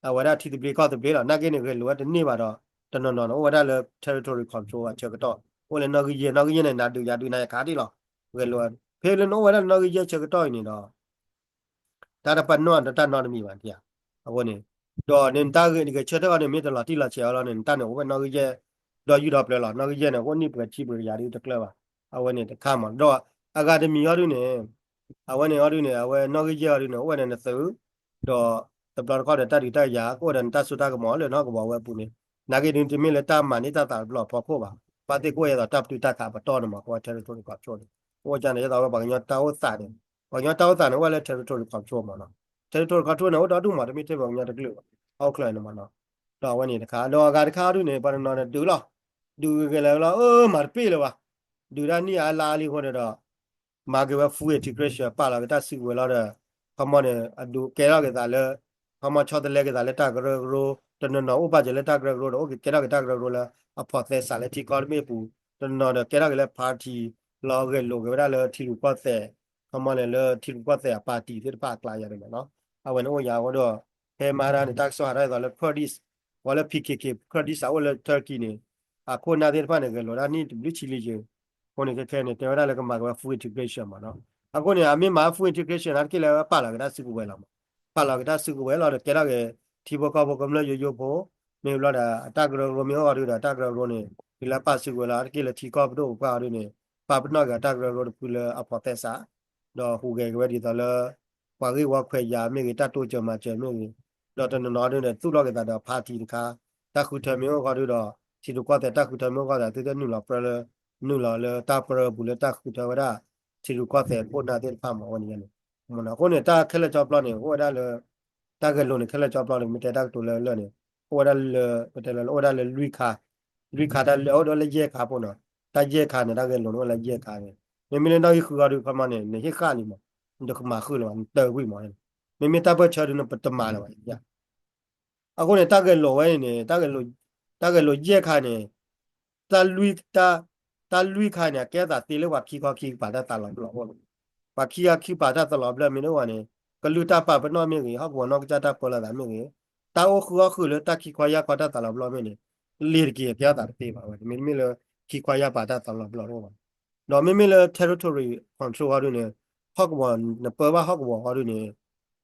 အဝဲဒၣ်ထံသဘျ့ကီၢ်သဘျ့လီၤ. နာ်က့န့ၣ် ဂဲၤလိာ်ဝဲတန့ၢ်ဘၣ်ဒီး တနီၤနီၤန့ၣ် အိၣ်ဝဲဒၣ်လၢ territory control အဆၢကတီၢ်, အိၣ်လၢနီၣ်ဂံၢ်ယဲၢ်, နီၣ်ဂံၢ်ယဲၢ်န့ၣ် နၤဒုးယၤဒုးနၤယၤခးဒ်လီၤ. ဂဲၤလိာ်ဝဲ ဖဲလၢနအိၣ်ဝဲဒၣ်လၢနီၣ်ဂံၢ်ယဲၢ်ဆၢကတီၢ်အံၤန့ၣ်ဒီး တၢ်တပာ်ပနီၣ်တၢ်နီတမံၤဘၣ်, အဃိန့ၣ် ဒီးနတၢ်ဂဲၤဆၢထၢၣ်အီၤန့ၣ် မ့ၢ်တလီၤတံၢ်လီၤဆဲးအီၤလီၤန့ၣ် နတၢ်န့ၣ်အိၣ်ဝဲနီၣ်ဂံၢ်ယဲၢ် ဒီးယုၢ်ဒီးပျၢၤလီၤ. နီၣ်ဂံၢ်ယဲၢ်န့ၣ် အိၣ်နံၣ်ပှဲၤထံပှဲၤကယၤဒ်တကျၢၤဘၣ်. အဝဲန့ၣ်တခါမး ဒီးအဂၤတမံၤအီၤဒုန့ၣ် အဝဲန့ၣ်အီၤဒုန့ၣ် အဝဲနီၣ်ဂံၢ်ယဲၢ်အီၤဒုန့ၣ် အိၣ်ဝဲဒၣ်နသုး ဒီးတဘျီတခီၣ်ဒီးတၢ်ဒုးတၢ်ယၤ ကအိၣ်ဒီးနတၢ်စိတၢ်ကမီၤလၢနီၢ်ကဝီၤဝဲအပူၤန့ၣ် နာ်က့ဒုတမ့ၢ်လၢတၢ်မၤန့ၢ်တၢ်သးလီၤပလီၢ်ဖီခိၣ်ဘၣ်. ဘၣ်သ့ၣ်ကအိၣ်ယဲသိးတၢ်ပတုာ်တၢ်ခးပတီၢ်န့ၣ်မး ကဝဲ territory control န့ၣ် အိၣ်ကန့ၣ် ယဲသိးဝဲပှၤကညီတၢ်အိၣ်သးန့ၣ် ပှၤကညီတၢ်အိၣ်သးန့ၣ် အိၣ်ဝဲလၢ territory control မးနီၤ. territory control န့ၣ် အိၣ်ဒီဒူၣ်မး တမ့ၢ်ထဲပှၤကညီတကလုာ်ဘၣ် အအိၣ်ချၢန့ၣ်မးနီၤ. ဒီးအဝဲန့ၣ်တခါ ဒီးအဂၤတခါအီၤဒုန့ၣ် ပှၤတနီၤန့ၣ်ဒုးလီၤ ဒုးဂဲၤလၢၤလီၤ အၢ မၤတပ့ၢ်လၢၤဘၣ် ဒုးတၢ်နံၣ်အါလါအါလံအဃိန့ၣ်ဒီး မၤက့ၤဝဲ full integration ပာ်လီၤက့ၤတၢ်စုကဝဲၤလီၤဒီး ခီမီန့ၣ် အဒုးကဲထီၣ်က့ၤသးလၢ ခီမီဆီတလဲက့ၤသးလၢတၢ်ကရၢကရိ တနီၤနီၤအိၣ်ဘၣ်စၢၤလၢတၢ်ကရၢကရိဒီး အိၣ်က့ၤကဲထီၣ်က့ၤတၢ်ကရၢကရိလၢအဖိးသဲစးလၢထံကီၢ်တဘ့ၣ်အပူၤ တနီၤနီၤဒီးကဲထီၣ်က့ၤလၢ party လီၤဂဲၤလိာ်က့ၤဝဲဒၣ်လၢထံရူၢ်ကီၢ်သဲး ခီမီန့ၣ်လၢထံရူၢ်ကီၢ်သဲးအ party သ့ၣ်တဖၣ်အကျါယၤန့ၣ်မးနီၤ. အဝဲန့ၣ်အိၣ်ယၤအဃိဒီး ဖဲမၤတၢ်န့ၣ် တၢ်ကစီၣ်ဟးထီၣ်ဒ်သိးလၢ Kurdish ပှၤလၢ P K K Kurdish အအိၣ်လၢ Turkey န့ၣ် အခိၣ်အနၢ်သ့ၣ်တဖၣ်န့ၣ် ဂဲၤလိာ်ဒၣ်နံၣ်တဘျုးဆံလံယဲၢ် အဃိန့ၣ် ခဲခဲန့ၣ် တဲဝဲဒၣ်လၢကမၤက့ၤဝဲ full integration မးနီၤ. အဃိန့ၣ် အမ့ၢ်မၤ full integration နာ်သက့လၢပာ်လီၤက့ၤတၢ်စုကဝဲၤလီၤမး ပာ်လီၤက့ၤတၢ်စုကဝဲၤလီၤဒီးကဲထီၣ်က့ၤ ထံဖိကီၢ်ဖိကမျၢၢ်ယိယိဖိ မ့ၢ်ဘျီဒီး အတၢ်ကရၢကရိမ့ၢ်အိၣ်အီၤဒုဒီး တၢ်ကရၢကရိန့ၣ် တုၤလၢပာ်စုကဝဲၤလီၤ အါတက့ၢ်လၢထံကီၢ်ပဒိၣ်ပပှၢ်အီၤဒုန့ၣ် ပာ်ပနီၣ်က့ၤအတၢ်ကရၢကရိတဖုလၢအဖိးသဲစး ဒီးဟူးဂဲၤက့ၤဝဲဒ်သိးလၢ ပှၤဂ့ၢ်ဝီခွဲးယာ်မ့ၢ်ဂ့ၤ တၢ်တိစၢၤမၤစၢၤမ့ၢ်ဂ့ၤ ဒီးတနီၤနီၤဒုန့ၣ် သူၣ်ထီၣ်က့ၤသးဒီး party တခါ တၢ်ဃုထၢမ့ၢ်အိၣ်ဃီဒုဒီး ထံရူၢ်ကီၢ်သဲးတၢ်ဃုထၢမ့ၢ်အိၣ်ဃီဒီး သုတနုာ်လီၤပြၢလၢ နုာ်လီၤလၢတၢ်ပြၢပူၤလၢတၢ်ဃုထၢဝဲဒၣ် ထံရူၢ်ကီၢ်သဲးခိၣ်နၢ်သ့ၣ်တဖၣ်မး အဝဲန့ၣ်န့ၣ် အဃိန့ၣ် တၢ်ခဲလၢာ်ကၠီပျီန့ၣ် အိၣ်ဝဲဒၣ်လၢ တၢ်ဂဲၤလိာ်န့ၣ် ခဲလၢာ်ကၠီပျီန့ၣ် မ့ၢ်တဲတၢ်ကတိၤလၢလၢာ်န့ၣ် အိၣ်ဝဲဒၣ်လၢ ပတဲလၢ အိၣ်ဝဲဒၣ်လၢလွံၢ်ခါ လွံၢ်ခါတၢ်လၢ အိၣ်ဒီးလၢယဲၢ်ခါဖိနီၤ တၢ်ယဲၢ်ခါန့ၣ် တၢ်ဂဲၤလိာ်န့ၣ် အိၣ်လၢယဲၢ်ခါန့ၣ် မ့မ့ၢ်လၢနီၣ်ဂံၢ်ဃုဂီၤဒုး ခီမီန့ၣ် နဟ့ၣ်ဃာ်လံမး နတကမၤဃုာ်လၢၤဘၣ် နတၢ်ဝံၣ်မး မ့မ့ၢ်တၢ်ပၢၢ်ဆၢဒုး နပတမၤလၢၤဘၣ် အဃိန့ၣ် တၢ်ဂဲၤလိာ်ဝဲန့ၣ်န့ၣ် တၢ်ဂဲၤလိာ်ယဲၢ်ခါန့ၣ် တၢ်လွံၢ် တၢ်လွံၢ်ခါန့ၣ် အကဲအသးသ့လၢပှၤခံခီခံကပၤတၢ်သးလီၤပလီၢ်အိၣ်လီၤ. ပှၤခံခီခံကပၤတၢ်သးလီၤပလီၢ်မ့ၢ်တအိၣ်ဘၣ်န့ၣ် ကလုာ်တၢ်ပာ်ပနီၣ်မ့ၢ်ဂ့ၤ ဟီၣ်ကဝီၤနီၢ်ကစၢ်တၢ်ပၢလီၤသးမ့ၢ်ဂ့ၤ တၢ်အိၣ်ဃုာ်အီၣ်ဃုာ်လၢတၢ်ခံခီယၢ်ခီတၢ်သးလီၤပလီၢ်မ့ၢ်န့ၣ် လ့ၤတက့ၤအကဲအသးတသ့ဘၣ်ဝဲ မ့တမ့ၢ်လၢ ခံခီယၢ်ပၤတၢ်သးလီၤပလီၢ်တအိၣ်ဘၣ် ဒီးမ့မ့ၢ်လၢ territory control အီၤဒုန့ၣ် ဟီၣ်ကဝီၤ နပၢဘၣ်ဟီၣ်ကဝီၤအီၤဒုန့ၣ်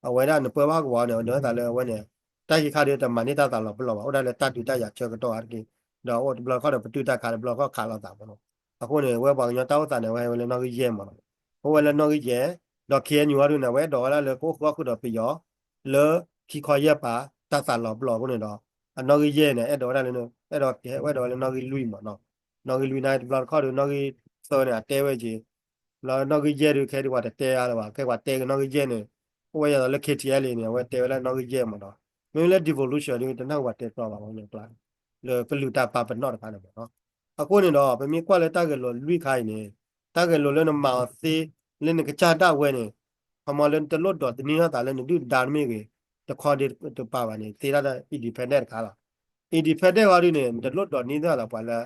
အဝဲဒၣ်နပၢဘၣ်ဟီၣ်ကဝီၤန့ၣ် အဒိးသးလၢအဝဲန့ၣ် တၢ်ခံခါဒုတမၤန့ၢ်တၢ်သးလီၤပလီၢ်ဘၣ် အိၣ်ဒၣ်လၢတၢ်ဒုးတၢ်ယၤဆၢကတီၢ်အါတက့ၢ် ဒီးအိၣ်တဘျီတခီၣ်ဒီးပတုာ်တၢ်ခးတဘျီတခီၣ်ခးလိာ်သးမးနီၤ အဃိန့ၣ် ဝဲပှၤကညီတၢ်အိၣ်သးန့ၣ် ဝဲဝဲလၢနီၣ်ဂံၢ်ယဲၢ်မးနီၤ အိၣ်ဝဲလၢနီၣ်ဂံၢ်ယဲၢ် ဒီး K N U အီၤဒုန့ၣ် အဝဲအဲၣ်ဒိးဝဲဒၣ်လၢကအိၣ်ဃုာ်အီၣ်ဃုာ်ဒီးပယီၤ လၢခံခီယဲၢ်ပၤတၢ်သးလီၤပလီၢ်အဃိန့ၣ်ဒီး အနီၣ်ဂံၢ်ယဲၢ်န့ၣ် အဲၣ်ဒိးဝဲဒၣ်လၢ အဲၣ်ဒိးဝဲဒၣ်လၢနီၣ်ဂံၢ်လွံၢ်မးနီၤ နီၣ်ဂံၢ်လွံၢ်န့ၣ် တဘျီတခီၣ်ဒီးနီၣ်ဂံၢ်သၢန့ၣ် အတဲဝဲက့ၤ လၢနီၣ်ဂံၢ်ယဲၢ်ဒုး ခဲဒုးပှၤတတဲအါလၢၤဘၣ် ခဲပှၤတဲက့ၤနီၣ်ဂံၢ်ယဲၢ်န့ၣ် အိၣ်ဝဲယဲသိးလၢ K T L A န့ၣ် အဝဲတဲဝဲလၢနီၣ်ဂံၢ်ယဲၢ်မးနီၤ, မ့မ့ၢ်လၢ devolution ဒ်တနၢ်ဟူဘၣ်တဲတီဘၣ်ဝဲန့ၣ်ကျါ လၢကလုာ်တၢ်ပာ်ပနီၣ်တခါန့ၣ်မးနီၤ. အဃိန့ၣ်ဒီး ပမ့ၢ်ကွၢ်လၢတၢ်ဂဲၤလိာ်လွံၢ်ခါအံၤန့ၣ် တၢ်ဂဲၤလိာ်လၢနမၤအီၤသ့ လၢနကစၢ်ဒၣ်ဝဲန့ၣ် ခီမီလၢနတလိၣ်ဒိးသန့ၤထီၣ်သးလၢနဒုၣ်ဒါတမ့ၢ်ဂ့ၤ, တခီဒ့တပာ်ဘၣ်န့ၣ် သ့ဒၣ်ဒီး independent တခါလီၤ. independent ဃီဒုန့ၣ် နတလိၣ်ဒိးန့ၢ်ထီၣ်သးပှၤလၢ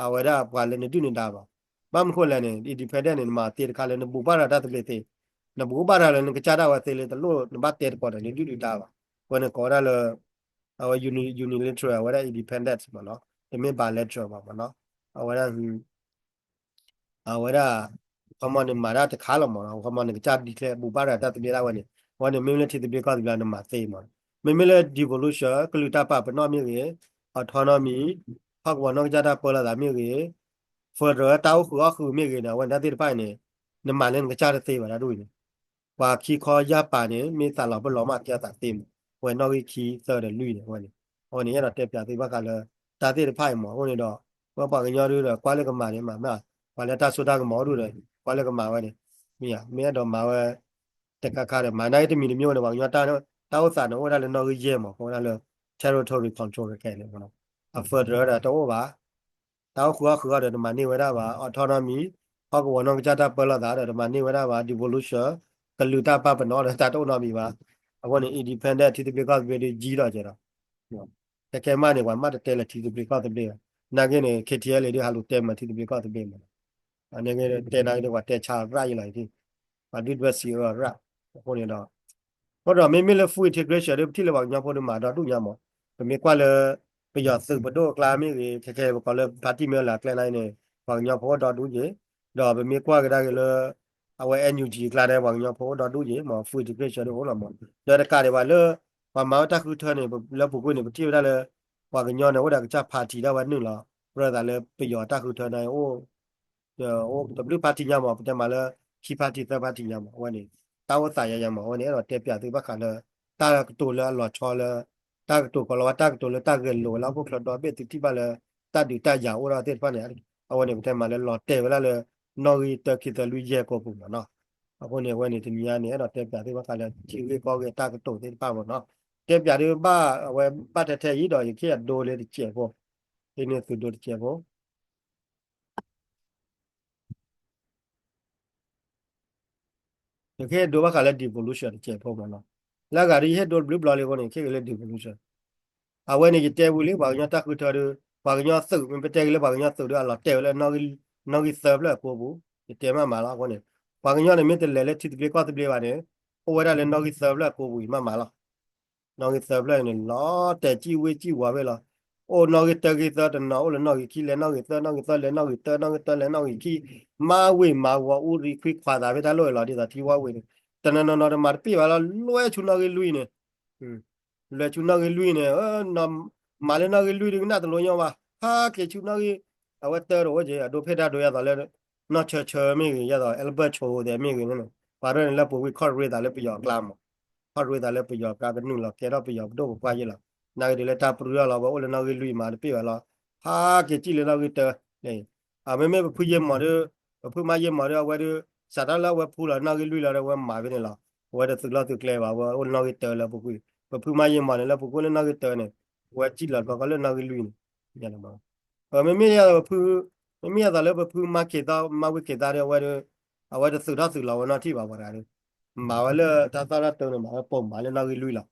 အဝဲဒၣ်ပှၤလၢနဒုၣ်နဒါဘၣ်. ဘၣ်မနုၤဃိလဲၣ်န့ၣ် independent န့ၣ် နမၤသ့တခါလၢနဘူးဘၣ်ရၤတၢ်သဘျ့သ့, နဘူးဘၣ်ရၤလၢနကစၢ်ဒၣ်ဝဲသ့လၢတလိၣ်နဘၣ်တဲသကိးဒီးနဒုၣ်နဒါဘၣ်. အဝဲန့ၣ်ကိးဝဲဒၣ်လၢ အဝဲ uni- unilateral အဝဲဒၣ် independent မးနီၤ, တမ့ၢ် bilateral ဘၣ်မးနီၤ. အဝဲဒၣ် အဝဲဒၣ် ခီမီန့ၣ်မၤတၢ်တခါလီၤမးနီၤ, ခီမီနကစၢ် declare ဘူးဘၣ်ရၤတၢ်သဘျ့ဒၣ်ဝဲန့ၣ်, အဝဲန့ၣ်မ့မ့ၢ်လၢထံသဘျ့ကီၢ်သဘျ့နမၤသ့မးနီၤ. မ့မ့ၢ်လၢ devolution ကလုာ်တၢ်ပာ်ပနီၣ်မ့ၢ်ဂ့ၤ, autonomy ဟီၣ်ကဝီၤနီၢ်ကစၢ်တၢ်ပၢလီၤသးမ့ၢ်ဂ့ၤ, federal တၢ်အိၣ်ဃုာ်အီၣ်ဃုာ်မ့ၢ်ဂ့ၤန့ၣ် အဝဲန့ၣ်တၢ်သ့ၣ်တဖၣ်အံၤန့ၣ် နမၤလၢနကစၢ်တသ့ဘၣ်တၢ်ဒ်အံၤန့ၣ် ပှၤခံခီယၢ်ပၤန့ၣ် မ့ၢ်သးလီၤပလီၤမၢ်ကဲသးသ့မး, အဝဲနီၣ်ဂံၢ်ခံသၢဒီးလွံၢ်န့ၣ် အဝဲန့ၣ်, အဝဲန့ၣ် အဲၣ်ဒိးတဲပၠးသုဘၣ်ဃးလၢ တၢ်သ့ၣ်တဖၣ်အံၤမး, အဃိန့ၣ်ဒီး ပပှၤကညီဒုဒီး ကွၢ်လၢကမၤန့ၣ်မၤမး, ပှၤလၢတၢ်စိတၢ်ကမီၤအိၣ်ဒုဒီး ကွၢ်လၢကမၤဝဲန့ၣ်, မ့ၢ်ဧါ, မ့ၢ်အဲၣ်ဒိးမၤဝဲ တခါခါဒီး မၤနာ်က့တမံၤတမံၤန့ၣ် ပှၤကညီတၢ်အိၣ်သးန့ၣ် အိၣ်ဝဲဒၣ်လၢနီၣ်ဂံၢ်ယဲၢ်မး, ကဝဲဒၣ်လၢ territory control ကဲန့ၣ်မး, အ federal ဒီးတအိၣ်ဘၣ် တၢ်အိၣ်ဃုာ်အီၣ်ဃုာ်အီၣ်ဒီး တမၤန့ၢ်ဝဲဒၣ်ဘၣ်, autonomy ဟီၣ်ကဝီၤနီၢ်ကစၢ်တၢ်ပၢလီၤသးဒီး တမၤန့ၢ်ဝဲဒၣ်ဘၣ်, devolution ကလုာ်တၢ်ပာ်ပနီၣ်ဒီး တၢ်တအိၣ်နီတမံၤဘၣ်. အဃိန့ၣ် independent ထံသဘျ့ကီၢ်သဘျ့ဒုးယံၤထီၣ်ကဲဒီး ခဲကဲမးန့ၣ် ပှၤမးတတဲလၢၤထံသဘျ့ကီၢ်သဘျ့ဘၣ်, နာ်က့န့ၣ် K T L A ဒုးဟးလူၤတဲမးထံသဘျ့ကီၢ်သဘျ့မး, နာ်က့တဲနာ်က့ဒုး ပှၤတဲဆါရၣ်ယံလီၤ, ပှၤဒုၣ်ဒွဲၣ်စံးအၢရၣ်, အဃိန့ၣ်ဒီး အဃိဒီးမ့မ့ၢ်လၢ full integration ဒ်ပထံၣ်လၢပှၤကညီဖိဒုးမၤဒီဒူၣ်ညါမး, ပမ့ၢ်ကွၢ်လၢ ပယီၤသုးပဒိၣ်အကျါမ့ၢ်ဂ့ၤ, ခဲခဲပကိးလၢ party မ့ၢ်လၢအကျဲန့ၣ် ပှၤကညီဖိအိၣ်ဒီဒူၣ်က့ၤ, ဒီးပမ့ၢ်ကွၢ်ကဒါက့ၤလၢ အဝဲ N U G အကျါန့ၣ် ပှၤကညီဖိအိၣ်ဒီဒူၣ်က့ၤမး, full integration ဒ်အိၣ်လီၤမး, ဒီးတကးဒံးဘၣ်လၢ ပှၤမၤဝဲတၢ်ဃုထၢန့ၣ် လၢပူၤကွံာ်န့ၣ် ပထံၣ်ဝဲဒၣ်လၢ ပှၤကညီန့ၣ် အိၣ်ဒီးကစၢ် party ဒၣ်ဝဲနုာ်လီၤ ပြၢသးလၢပယီၤတၢ်ဃုထၢန့ၣ်အိၣ် တဘျုး party ညါမး, ပတဲမးလၢ ခံ party သၢ party ညါမး, အဝဲန့ၣ် တၢ်အိၣ်သးယါယါမး, အဝဲန့ၣ် အဲၣ်ဒိးတဲပၠးသုဘၣ်ဃးလၢ တၢ်ကတိၤလၢအလီၤဆီလၢ တၢ်ကတိၤကီးလီၤဝဲ တၢ်ကတိၤလၢတၢ်ဂဲၤလိာ်ဝဲလၢဟီၣ်ခိၣ်ချၢဒီဘ့ၣ် သုထံၣ်ဘၣ်လၢ တၢ်ဒုးတၢ်ယၤအိၣ်ဒီးသ့ၣ်တဖၣ်န့ၣ်, အဝဲန့ၣ် ပတဲမးလၢလီၤတဲာ်ဝဲဒၣ်လၢ နီၣ်ဂံၢ်တၢ ခံ သၢ လွံၢ် ယဲၢ် ကိးပူၤမးနီၤ. အဃိန့ၣ် အဝဲန့ၣ် တနံၤညါန့ၣ် အဲၣ်ဒိးတဲပၠးသုဘၣ်ဃးလၢ ထံဂ့ၢ်ကီၢ်ဂ့ၢ်တၢ်ကတိၤသ့ၣ်တဖၣ်မးနီၤ. တဲပၠးဒုးဘၣ် အဝဲဘၣ်ထဲထဲအံၤဒီး ယကဟ့ၣ်အဒိလၢတစဲးဖိ, ဟ့ၣ်န့ၢ်သုဒိတစဲးဖိ ယကဟ့ၣ်ဒိဘၣ်ဃးလၢ devolution တစဲးဖိမးနီၤ. လၢအဂၤဒ်ယဟ့ၣ်ဒိတဘျုးဘျီလံအဃိန့ၣ် ယကဟ့ၣ်က့ၤလၢ devolution. အဝဲန့ၣ် ယတဲဝံၤလံ ပှၤကညီတၢ်ဃုထၢဒုး ပှၤကညီသုး မ့ၢ်ပတဲက့ၤလၢပှၤကညီသုးဒုး အလီၤတဲာ်ဝဲလၢ နီၣ်ဂံၢ်သၢဖျၢၣ်အကိာ်ပူၤ, ယတဲမးမးလီၤ. အဃိန့ၣ် ပှၤကညီန့ၣ် မ့ၢ်တလဲၤလၢထံသဘျ့ကီၢ်သဘျ့ဘၣ်န့ၣ် အိၣ်ဝဲဒၣ်လၢနီၣ်ဂံၢ်သၢဖျၢၣ်အကိာ်ပူၤအံၤမးမးလီၤ. နီၣ်ဂံၢ်သၢဖျၢၣ်အံၤန့ၣ် လီၤတဲာ်စံၣ်ဝ့စံၣ်ဝီၤဝဲလီၤ. အိၣ်နီၣ်ဂံၢ်တၢ ဂံၢ်သၢ တနီၤအိၣ်လၢနီၣ်ဂံၢ်ခံ လဲၤနီၣ်ဂံၢ်သၢ နီၣ်ဂံၢ်သၢ လဲၤနီၣ်ဂံၢ်တၢ နီၣ်ဂံၢ်ခံ မၤဝ့ၤမၤဝီၤ အူရံခွံခွးသးဖဲတၢ်လီၢ်ဝဲလီၤ. ဒ်သိးထံဝါဝ့ၤန့ၣ် တနီၤနီၤနီၤတမၤတပ့ၢ်ဘၣ်လီၤ. လွဲၢ်ဆူနီၣ်ဂံၢ်လွံၢ်န့ၣ် လွဲၢ်ဆူနီၣ်ဂံၢ်လွံၢ်န့ၣ် မၤလၢနီၣ်ဂံၢ်လွံၢ်ဒုးကနၣ်တလိၤညီဘၣ်. ဟးက့ၤဆူနီၣ်ဂံၢ် အဝဲတၢတအိၣ်က့ၤ အဒိဖဲတၢ်ဒိယဲသိးလၢ နီၢ်ဆၢဆၢမ့ၢ်ဂ့ၤ ယဲသိး Albert ဆိၣ်ဒဲးမ့ၢ်ဂ့ၤန့ၣ် ပှၤရဲၣ်န့ၣ် လၢပူၤကွံာ်ခီၣ်ရ့သးလၢပယီၤအကျါမး ခီၣ်ရ့သးလၢပယီၤအကျါ ကနုာ်လီၤကဲထီၣ်ပယီၤပဒိၣ်ပပှၢ်ယဲလီၤ. နာ်က့ဒုးလၢတၢ်ပြၢအီၤလီၤ ဝဲအိၣ်လၢနီၣ်ဂံၢ်လွံၢ်မၤတပ့ၢ်ဘၣ်လီၤ. ဟးက့ၤစံၣ်လၢနီၣ်ဂံၢ်တၢန့ၣ် မ့မ့ၢ်ပဖုယဲၢ်မီၢ်ဒုး ပဖုမါယဲၢ်မီၢ်ဒုး အဝဲဒုး စးထီၣ်လၢအဝဲဖူလီၤနီၣ်ဂံၢ်လွံၢ်လီၤဒီး အဝဲမၤဖဲန့ၣ်လီၤ. အဝဲတသုးလီၢ်သုးကျဲဘၣ် အဝဲအိၣ်လၢနီၣ်ဂံၢ်တၢလၢပူၤကွံာ် ပဖုမါယဲၢ်မီၢ်န့ၣ် လၢပူၤကွံာ်လၢနီၣ်ဂံၢ်တၢန့ၣ် အဝဲစံၣ်လီၤကီကီၢ်လၢနီၣ်ဂံၢ်လွံၢ်န့ၣ် မ့မ့ၢ်ယဲသိးပဖု မ့မ့ၢ်ယဲသိးလၢပဖုမါခ့သီ မါဝ့ၤခ့သီဒီး အဝဲဒုး အဝဲတသုးထီၣ်သုးလီၤဝဲနီၢ်ထံၣ်ဘၣ်ပှၤတဂၤဒီး မၤဝဲလၢတၢ်သီၣ်တၢ်တိၤန့ၣ် မၤဝဲပိာ်မၤလၢနီၣ်ဂံၢ်လွံၢ်လီၤ.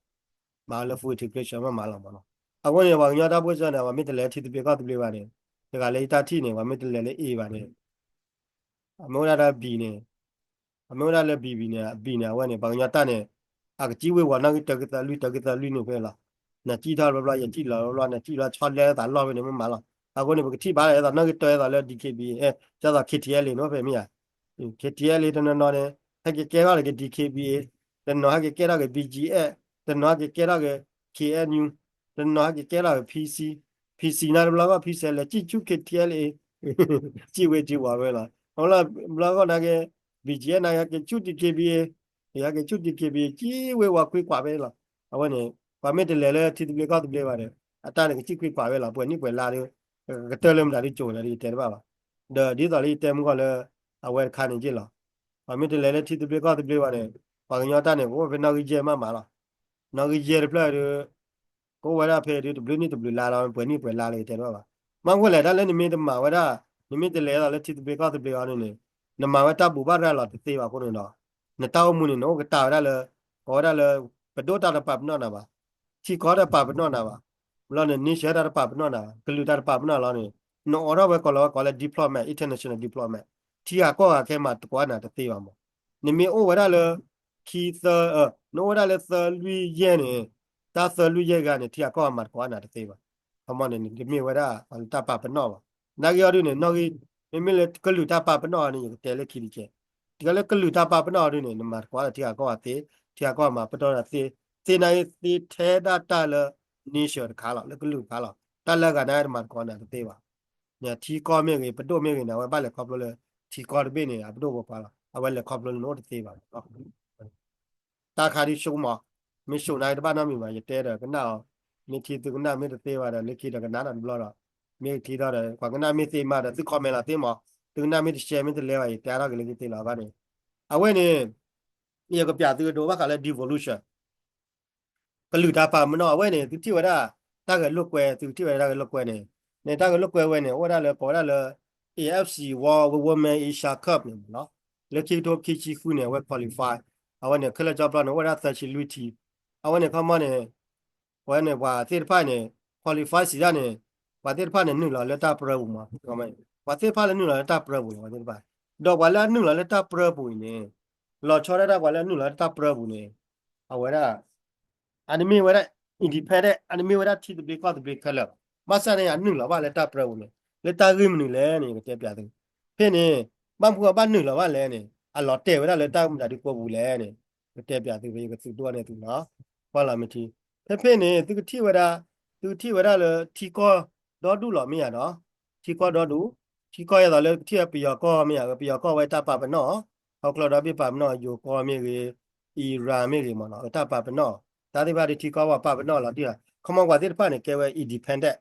မၤဝဲလၢ full integration မးမးလီၤမးနီၤ. အဃိန့ၣ် ပှၤကညီတၢ်ပၢၢ်ဆၢန့ၣ် ပှၤမ့ၢ်တလဲၤထံသဘျ့ကီၢ်သဘျ့ဘၣ်န့ၣ် တဂၤလၢယတၢ်ထံၣ်န့ၣ် ပှၤမ့ၢ်တလဲၤလၢ A ဘၣ်န့ၣ် အမ့ၢ်ဝဲဒၣ်ဒီး B န့ၣ် အမ့ၢ်ဝဲဒၣ်လၢ B B န့ၣ် B န့ၣ် အဝဲန့ၣ် ပှၤကညီတၢ်န့ၣ် အကစံၣ်ဝ့ၤဝီၤနီၣ်ဂံၢ်တၢ ဂံၢ်သၢလွံၢ် တၢ ဂံၢ်သၢလွံၢ်န့ၣ်ဖဲလီၤ. နစံၣ်ထီၣ်ဘျီဘျီ ယစံၣ်လီၤဘျီဘျီ နစံၣ်ဘျီဆီလဲသးလီၢ်ဖဲန့ၣ် မ့ၢ်မးလီၤ. အဃိန့ၣ် ပကထံၣ်ဘၣ်လၢ ယဲသိးနီၣ်ဂံၢ်တၢ ယဲသိးလၢ D K B A ယဲသိး K T L A န့ၣ်ဖဲမ့ၢ်ဧါ. K T L A တနီၤနီၤန့ၣ် ဟဲက့ၤကဲထီၣ်လၢက့ၤ D K B A တနီၤဟဲက့ၤကဲထီၣ်က့ၤ B G F တနီၤဟဲက့ၤကဲထီၣ်က့ၤ K N U တနီၤဟဲက့ၤကဲထီၣ်က့ၤ P C P C န့ၣ်တဘျီဘၣ် P C လဲၤစံၣ်ဆူ K T L A စံၣ်ဝ့ၤစံၣ်ဝီၤဝဲလီၤ. အလီၢ်ဘျီဂီၢ်နာ်က့ B G F နာ်က့ ဟဲက့ၤဆူ D K B A ဟဲက့ၤဆူ D K B A စံၣ်ဝ့ၤဝီၤခွံခွးဖဲလီၤ. အဝဲန့ၣ် ပှၤမ့ၢ်တလဲၤလၢထံသဘျ့ကီၢ်သဘျ့ဘၣ်ဒီး အတၢ်န့ၣ်ကစံၣ်ခွံခွးဖဲလီၤ. ပှဲၤနံၣ်ပှဲၤလါဒီး ကကတၢၢ်လၢမတၤဒ်ကၠိၤလၢၤဒီးယတဲတဘၣ်ဘၣ်. ဒီးဒ်သိးလၢယတဲမုၢ်ဂီၢ်လၢ အဝဲတခါန့ၣ်က့လီၤ. ပှၤမ့ၢ်တလဲၤလၢထံသဘျ့ကီၢ်သဘျ့ဘၣ်န့ၣ် ပှၤကညီတၢ်န့ၣ် ကအိၣ်ဖဲနီၣ်ဂံၢ်ယဲၢ်မးမးလီၤ. နီၣ်ဂံၢ်ယဲၢ်တဖျၢၣ်ဒီး ကအိၣ်ဝဲဒၣ်ဖဲဒုးတဘျုးနံၣ်တဘျုးလါလီၤ, ပှဲၤနံၣ်ပှဲၤလါလၢယတဲတဘၣ်ဘၣ်. မ့ၢ်ကွၢ်လဲၣ် တၢ်လၢနမ့ၢ်တမၤဝဲဒၣ်, နမ့ၢ်တလဲၤဒီးလၢထံသဘျ့ကီၢ်သဘျ့အီၤန့ၣ်န့ၣ်, နမၤဝဲတၢ်ဘူၣ်ဘၣ်ရၤလီၤတသ့ဘၣ်အဃိန့ၣ်ဒီး, နတၢ်အိၣ်မူန့ၣ် နအိၣ်ကတၢၢ်ဝဲဒၣ်လၢ, ကိးဝဲဒၣ်လၢ, ပဒိၣ်တၢ်တပာ်ပနီၣ်နၤဘၣ်, ထံကီၢ်တၢ်တပာ်ပနီၣ်နၤဘၣ်, ဘျီန့ၣ် nation တၢ်တပာ်ပနီၣ်နၤ, ကလုာ်တၢ်တပာ်ပနီၣ်လီၤန့ၣ်, နအိးထီၣ်ဝဲကိးလီၤဝဲကိးလၢ diplomat, international diplomat, ထံဂၤကီၢ်ဂၤခဲမၤသကိးနၤတသ့ဘၣ်မး. နမ့ၢ်အိၣ်ဝဲဒၣ်လၢ ခံသၢ, နအိၣ်ဝဲဒၣ်လၢသၢလွံၢ်ယဲၢ်န့ၣ်, တၢ်သၢလွံၢ်ယဲၢ်ဂၤန့ၣ် ထံဂၤကီၢ်ဂၤမၤသကိးနၤတသ့ဘၣ်. ခီမီန့ၣ် နတမ့ၢ်ဝဲဒၣ်ပှၤလၢတၢ်ပာ်ပနီၣ်ဘၣ်. နာ်က့အီၤဒုန့ၣ် နီၣ်ဂံၢ်, မ့မ့ၢ်လၢကလုာ်တၢ်ပာ်ပနီၣ်အီၤန့ၣ် ယကတဲလၢခံတက့ၢ်. တကဲလၢကလုာ်တၢ်ပာ်ပနီၣ်အီၤဒုန့ၣ် နမၤသကိးဒီးထံဂၤကီၢ်ဂၤသ့, ထံဂၤကီၢ်ဂၤမၤပတီၢ်ဒီးသ့, သ့နာ်က့သ့ထဲဒၣ်တၢ်လၢ nation တခါလီၤ, လၢကလုာ်တခါလီၤ. တၢ်လၢအဂၤန့ၣ်တမၤသကိးနၤတသ့ဘၣ်. န့ၣ်ထံကီၢ်မ့ၢ်ဂ့ၤ, ပဒိၣ်မ့ၢ်ဂ့ၤန့ၣ် အဝဲဘၣ်လဲၤခီဖျိလၢ ထံကီၢ်တဘ့ၣ်န့ၣ် အပဒိၣ်ပပှၢ်လီၤ. အဝဲလဲၤခီဖျိလၢနအိၣ်တသ့ဘၣ်လီၤ. တၢ်ခါဒ်ဆိကမိၣ်, မ့ၢ်ဆိနာ်က့တဘၣ်နီတမံၤဘၣ်, ယတဲဒီးကနၣ်အီၤ, မ့ၢ်ထံသုကနၣ်မ့ၢ်တသ့ဘၣ်ဒီး လၢခံဒီးကနၣ်ဒီးတဘျီဒီး, မ့ၢ်ထံထီၣ်ဒီး ပှၤကနၣ်မ့ၢ်သ့မးဒီး သု comment လီၤသ့မး, သုကနၣ်မ့ၢ်တ share မ့ၢ်တလဲဘၣ် ယတဲထီၣ်က့ၤလၢခံသ့လီၤ. အဂီၢ်န့ၣ်, အဝဲန့ၣ်, ယကပျးသုကဒိးဘၣ်ဃးလၢ devolution ကလုာ်တၢ်ပာ်ပနီၣ်အဝဲန့ၣ် သုထံၣ်ဝဲဒၣ် တၢ်ဂဲၤလိာ်ကွဲ, သုကထံၣ်ဝဲဒၣ်တၢ်ဂဲၤလိာ်ကွဲန့ၣ်, န့ၣ်တၢ်ဂဲၤလိာ်ကွဲဝဲန့ၣ် အိၣ်ဝဲဒၣ်လၢ ကိးဝဲဒၣ်လၢ A F C World Women Asia Cup န့ၣ်မးနီၤ, လၢခံကထိခံဆံဃုန့ၣ် အဝဲ qualify, အဝဲန့ၣ် ခဲလၢာ်ကၠီပျီန့ၣ် အိၣ်ဝဲဒၣ်သၢဆံလွံၢ်ထံး, အဝဲန့ၣ်ခီမီန့ၣ် အဝဲန့ၣ် ပှၤသ့ၣ်တဖၣ်န့ၣ် qualify စံးဒၣ်န့ၣ်, ပှၤသ့ၣ်တဖၣ်န့ၣ် နုာ်လီၤလၢတၢ်ပြၢပူၤမး, ပှၤသ့ၣ်တဖၣ်လၢနုာ်လီၤလၢတၢ်ပြၢပူၤလီၤ, ပှၤသ့ၣ်တဖၣ်, ဒီးပှၤလၢအနုာ်လီၤလၢတၢ်ပြၢပူၤအံၤန့ၣ်, လီၤဆီဒၣ်တၢ်ပှၤလၢအနုာ်လီၤလၢတၢ်ပြၢပူၤန့ၣ်, အဝဲဒၣ် အတမ့ၢ်ဝဲဒၣ် independent, အတမ့ၢ်ဝဲဒၣ်ထံသဘျ့ကီၢ်သဘျ့ခဲလၢာ်ဘၣ်, ဘၣ်ဆၣ်န့ၣ် အနုာ်လီၤဘၣ်လၢတၢ်ပြၢပူၤန့ၣ်, လၢတၢ်ဂ့ၢ်မနုၤလဲၣ်န့ၣ် ယကတဲပျးသု, ဖဲန့ၣ်, ဘၣ်မနုၤအဘၣ်နုာ်လီၤဘၣ်လဲၣ်န့ၣ် အလီၤတဲာ်ဝဲဒၣ်လၢတၢ်မတၤဒုကိးပူၤလဲၣ်န့ၣ်, ယကတဲပျးသု ယကသုးဒိၣ်န့ၢ်သုလီၤ, ကွၢ်လီၤမ့ၢ်ထံ, ဖဲဖဲန့ၣ် သုကထံၣ်ဝဲဒၣ်, သုကထံၣ်ဝဲဒၣ်လၢထံကီၢ်ဒီဒူၣ်လီၤမ့ၢ်ယၤဒီး, ထံကီၢ်ဒီဒူၣ်, ထံကီၢ်ယဲသိးလၢထံၣ်ပယီၤကီၢ်မ့ၢ်ယၤ, ပယီၤကီၢ်ဝဲတၢ်ပာ်ပနီၣ်, ဟီၣ်ခိၣ်ဒီဘ့ၣ်ပာ်ပနီၣ်, ယိၤကီၢ်မ့ၢ်ဂ့ၤ, Iran မ့ၢ်ဂ့ၤမးနီၤ, အတၢ်ပာ်ပနီၣ်, တၢ်သ့ၣ်တဖၣ်ဒ်ထံကီၢ်ပှၤပာ်ပနီၣ်လီၤတံၢ်လီၤ, ခီမီပှၤသ့ၣ်တဖၣ်န့ၣ် ကဲဝဲ independent,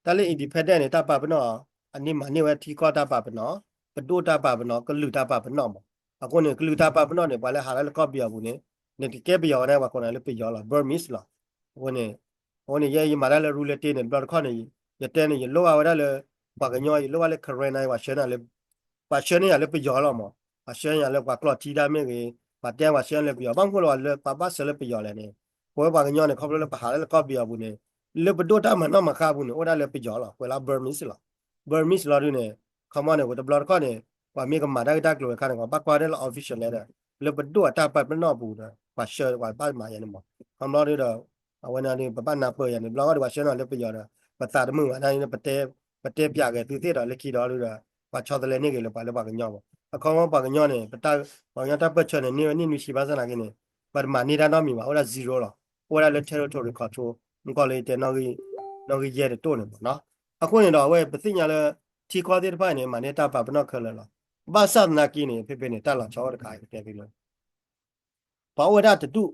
တၢ်လၢ independent န့ၣ် တၢ်ပာ်ပနီၣ်, အန့ၣ်မၤန့ၢ်ဝဲထံကီၢ်တၢ်ပာ်ပနီၣ်, ပဒိၣ်တၢ်ပာ်ပနီၣ်, ကလုာ်တၢ်ပာ်ပနီၣ်မး, အဃိန့ၣ် ကလုာ်တၢ်ပာ်ပနီၣ်န့ၣ် ပှၤလၢဟးထီၣ်လၢကီၢ်ပယီၤပူၤန့ၣ်, နတကဲပယီၤန့ၣ် ပှၤကိးနၤလၢပယီၤလီၤ, Burmese လီၤ, အဃိန့ၣ် အဃိန့ၣ် ယဲယမၤတၢ်လၢရူလၢတ့န့ၣ် တဘျီတခီၣ်န့ၣ်, ယတဲန့ၣ် ယလိၣ်ဘၣ်ဝဲဒၣ်လၢ, ပှၤကညီ ယလိၣ်ဘၣ်လၢ Karen န့ၣ် ပှၤဆှၢန့ၢ်လၢ, ပှၤဆှၢန့ၢ်ယၤလၢပယီၤလီၤမး, ပှၤဆှၢန့ၢ်ယၤလၢပှၤကျီၢ်ထံတၢ်မ့ၢ်ဂ့ၤ, ပှၤတဲပှၤဆှၢလၢပယီၤ, ဘၣ်မနုၤလၢပှၤဘၣ်ဆှၢလၢပယီၤလဲၣ်န့ၣ်, ပဝဲပှၤကညီန့ၣ် ခီဖျိလၢပဟးလၢကီၢ်ပယီၤပူၤန့ၣ်, လၢပဒိၣ်တၢ်မၤနီၣ်မၤဃါပူၤန့ၣ် အိၣ်ဒၣ်လၢပယီၤလီၤ, ကွဲးလၢ Burmese လီၤ, Burmese လီၤဒုန့ၣ်, ခီမီန့ၣ် တဘျီတခီၣ်န့ၣ်, ပှၤမ့ၢ်ကမၤတၢ်ဂ့ၢ်တၢ်ကျိၤဝဲခါန့ၣ် ပှၤဘၣ်ကွၢ်ဒၣ်လၢ official letter, လၢပဒိၣ်အတၢ်ပာ်ပနီၣ်ပူၤဒီး ပှၤဆှၢပှၤဘၣ်မၤယၤန့ၣ်မး, ခီမီဒုဒီး အဝဲန့ၣ်ဒု ပဘၣ်နၢ်ပၢၢ်ယၤန့ၣ် ဘျီဃီဒီး ပှၤဆှၢန့ၢ်လၢပယီၤဒီး, ပသးတမုာ်ဘၣ်န့ၣ် ပတဲပျးဂဲၤသုသ့ၣ်ဒီး လၢခံဒီးဒုဒီး, ပှၤဆီတလဲန့ၢ်ဂ့ၤလၢပှၤလၢပှၤကညီမး, အခီမီပှၤကညီန့ၣ်, ပှၤကညီတၢ်ပၢၢ်ဆၢန့ၣ် န့ၢ်ဝဲနံၣ်နွံဆံဘၣ်ဆၣ်သနာ်က့န့ၣ်, ပှၤတမၤန့ၢ်တၢ်နီတမံၤဘၣ်, အိၣ်ဒၣ် zero လီၤ, အိၣ်ဝဲဒၣ်လၢ territory control, မ့ၢ်ကီးလၢယတဲ နီၣ်ဂံၢ်ယဲၢ်တတိၢ်န့ၣ်မးနီၤ, အဃိန့ၣ်ဒီး အဝဲပသ့ၣ်ညါလၢ ထံကီၢ်သ့ၣ်တဖၣ်အံၤန့ၣ် မၤန့ၢ်တၢ်ပာ်ပနီၣ်ခဲလၢာ်လီၤ, ဘၣ်ဆၣ်သနာ်က့န့ၣ် ဖဲဖဲန့ၣ် တၢ်လီၤဆီအိၣ်တခါ ယကတဲသုလၢ ပှၤအိၣ်ဝဲဒၣ်တဒူၣ်,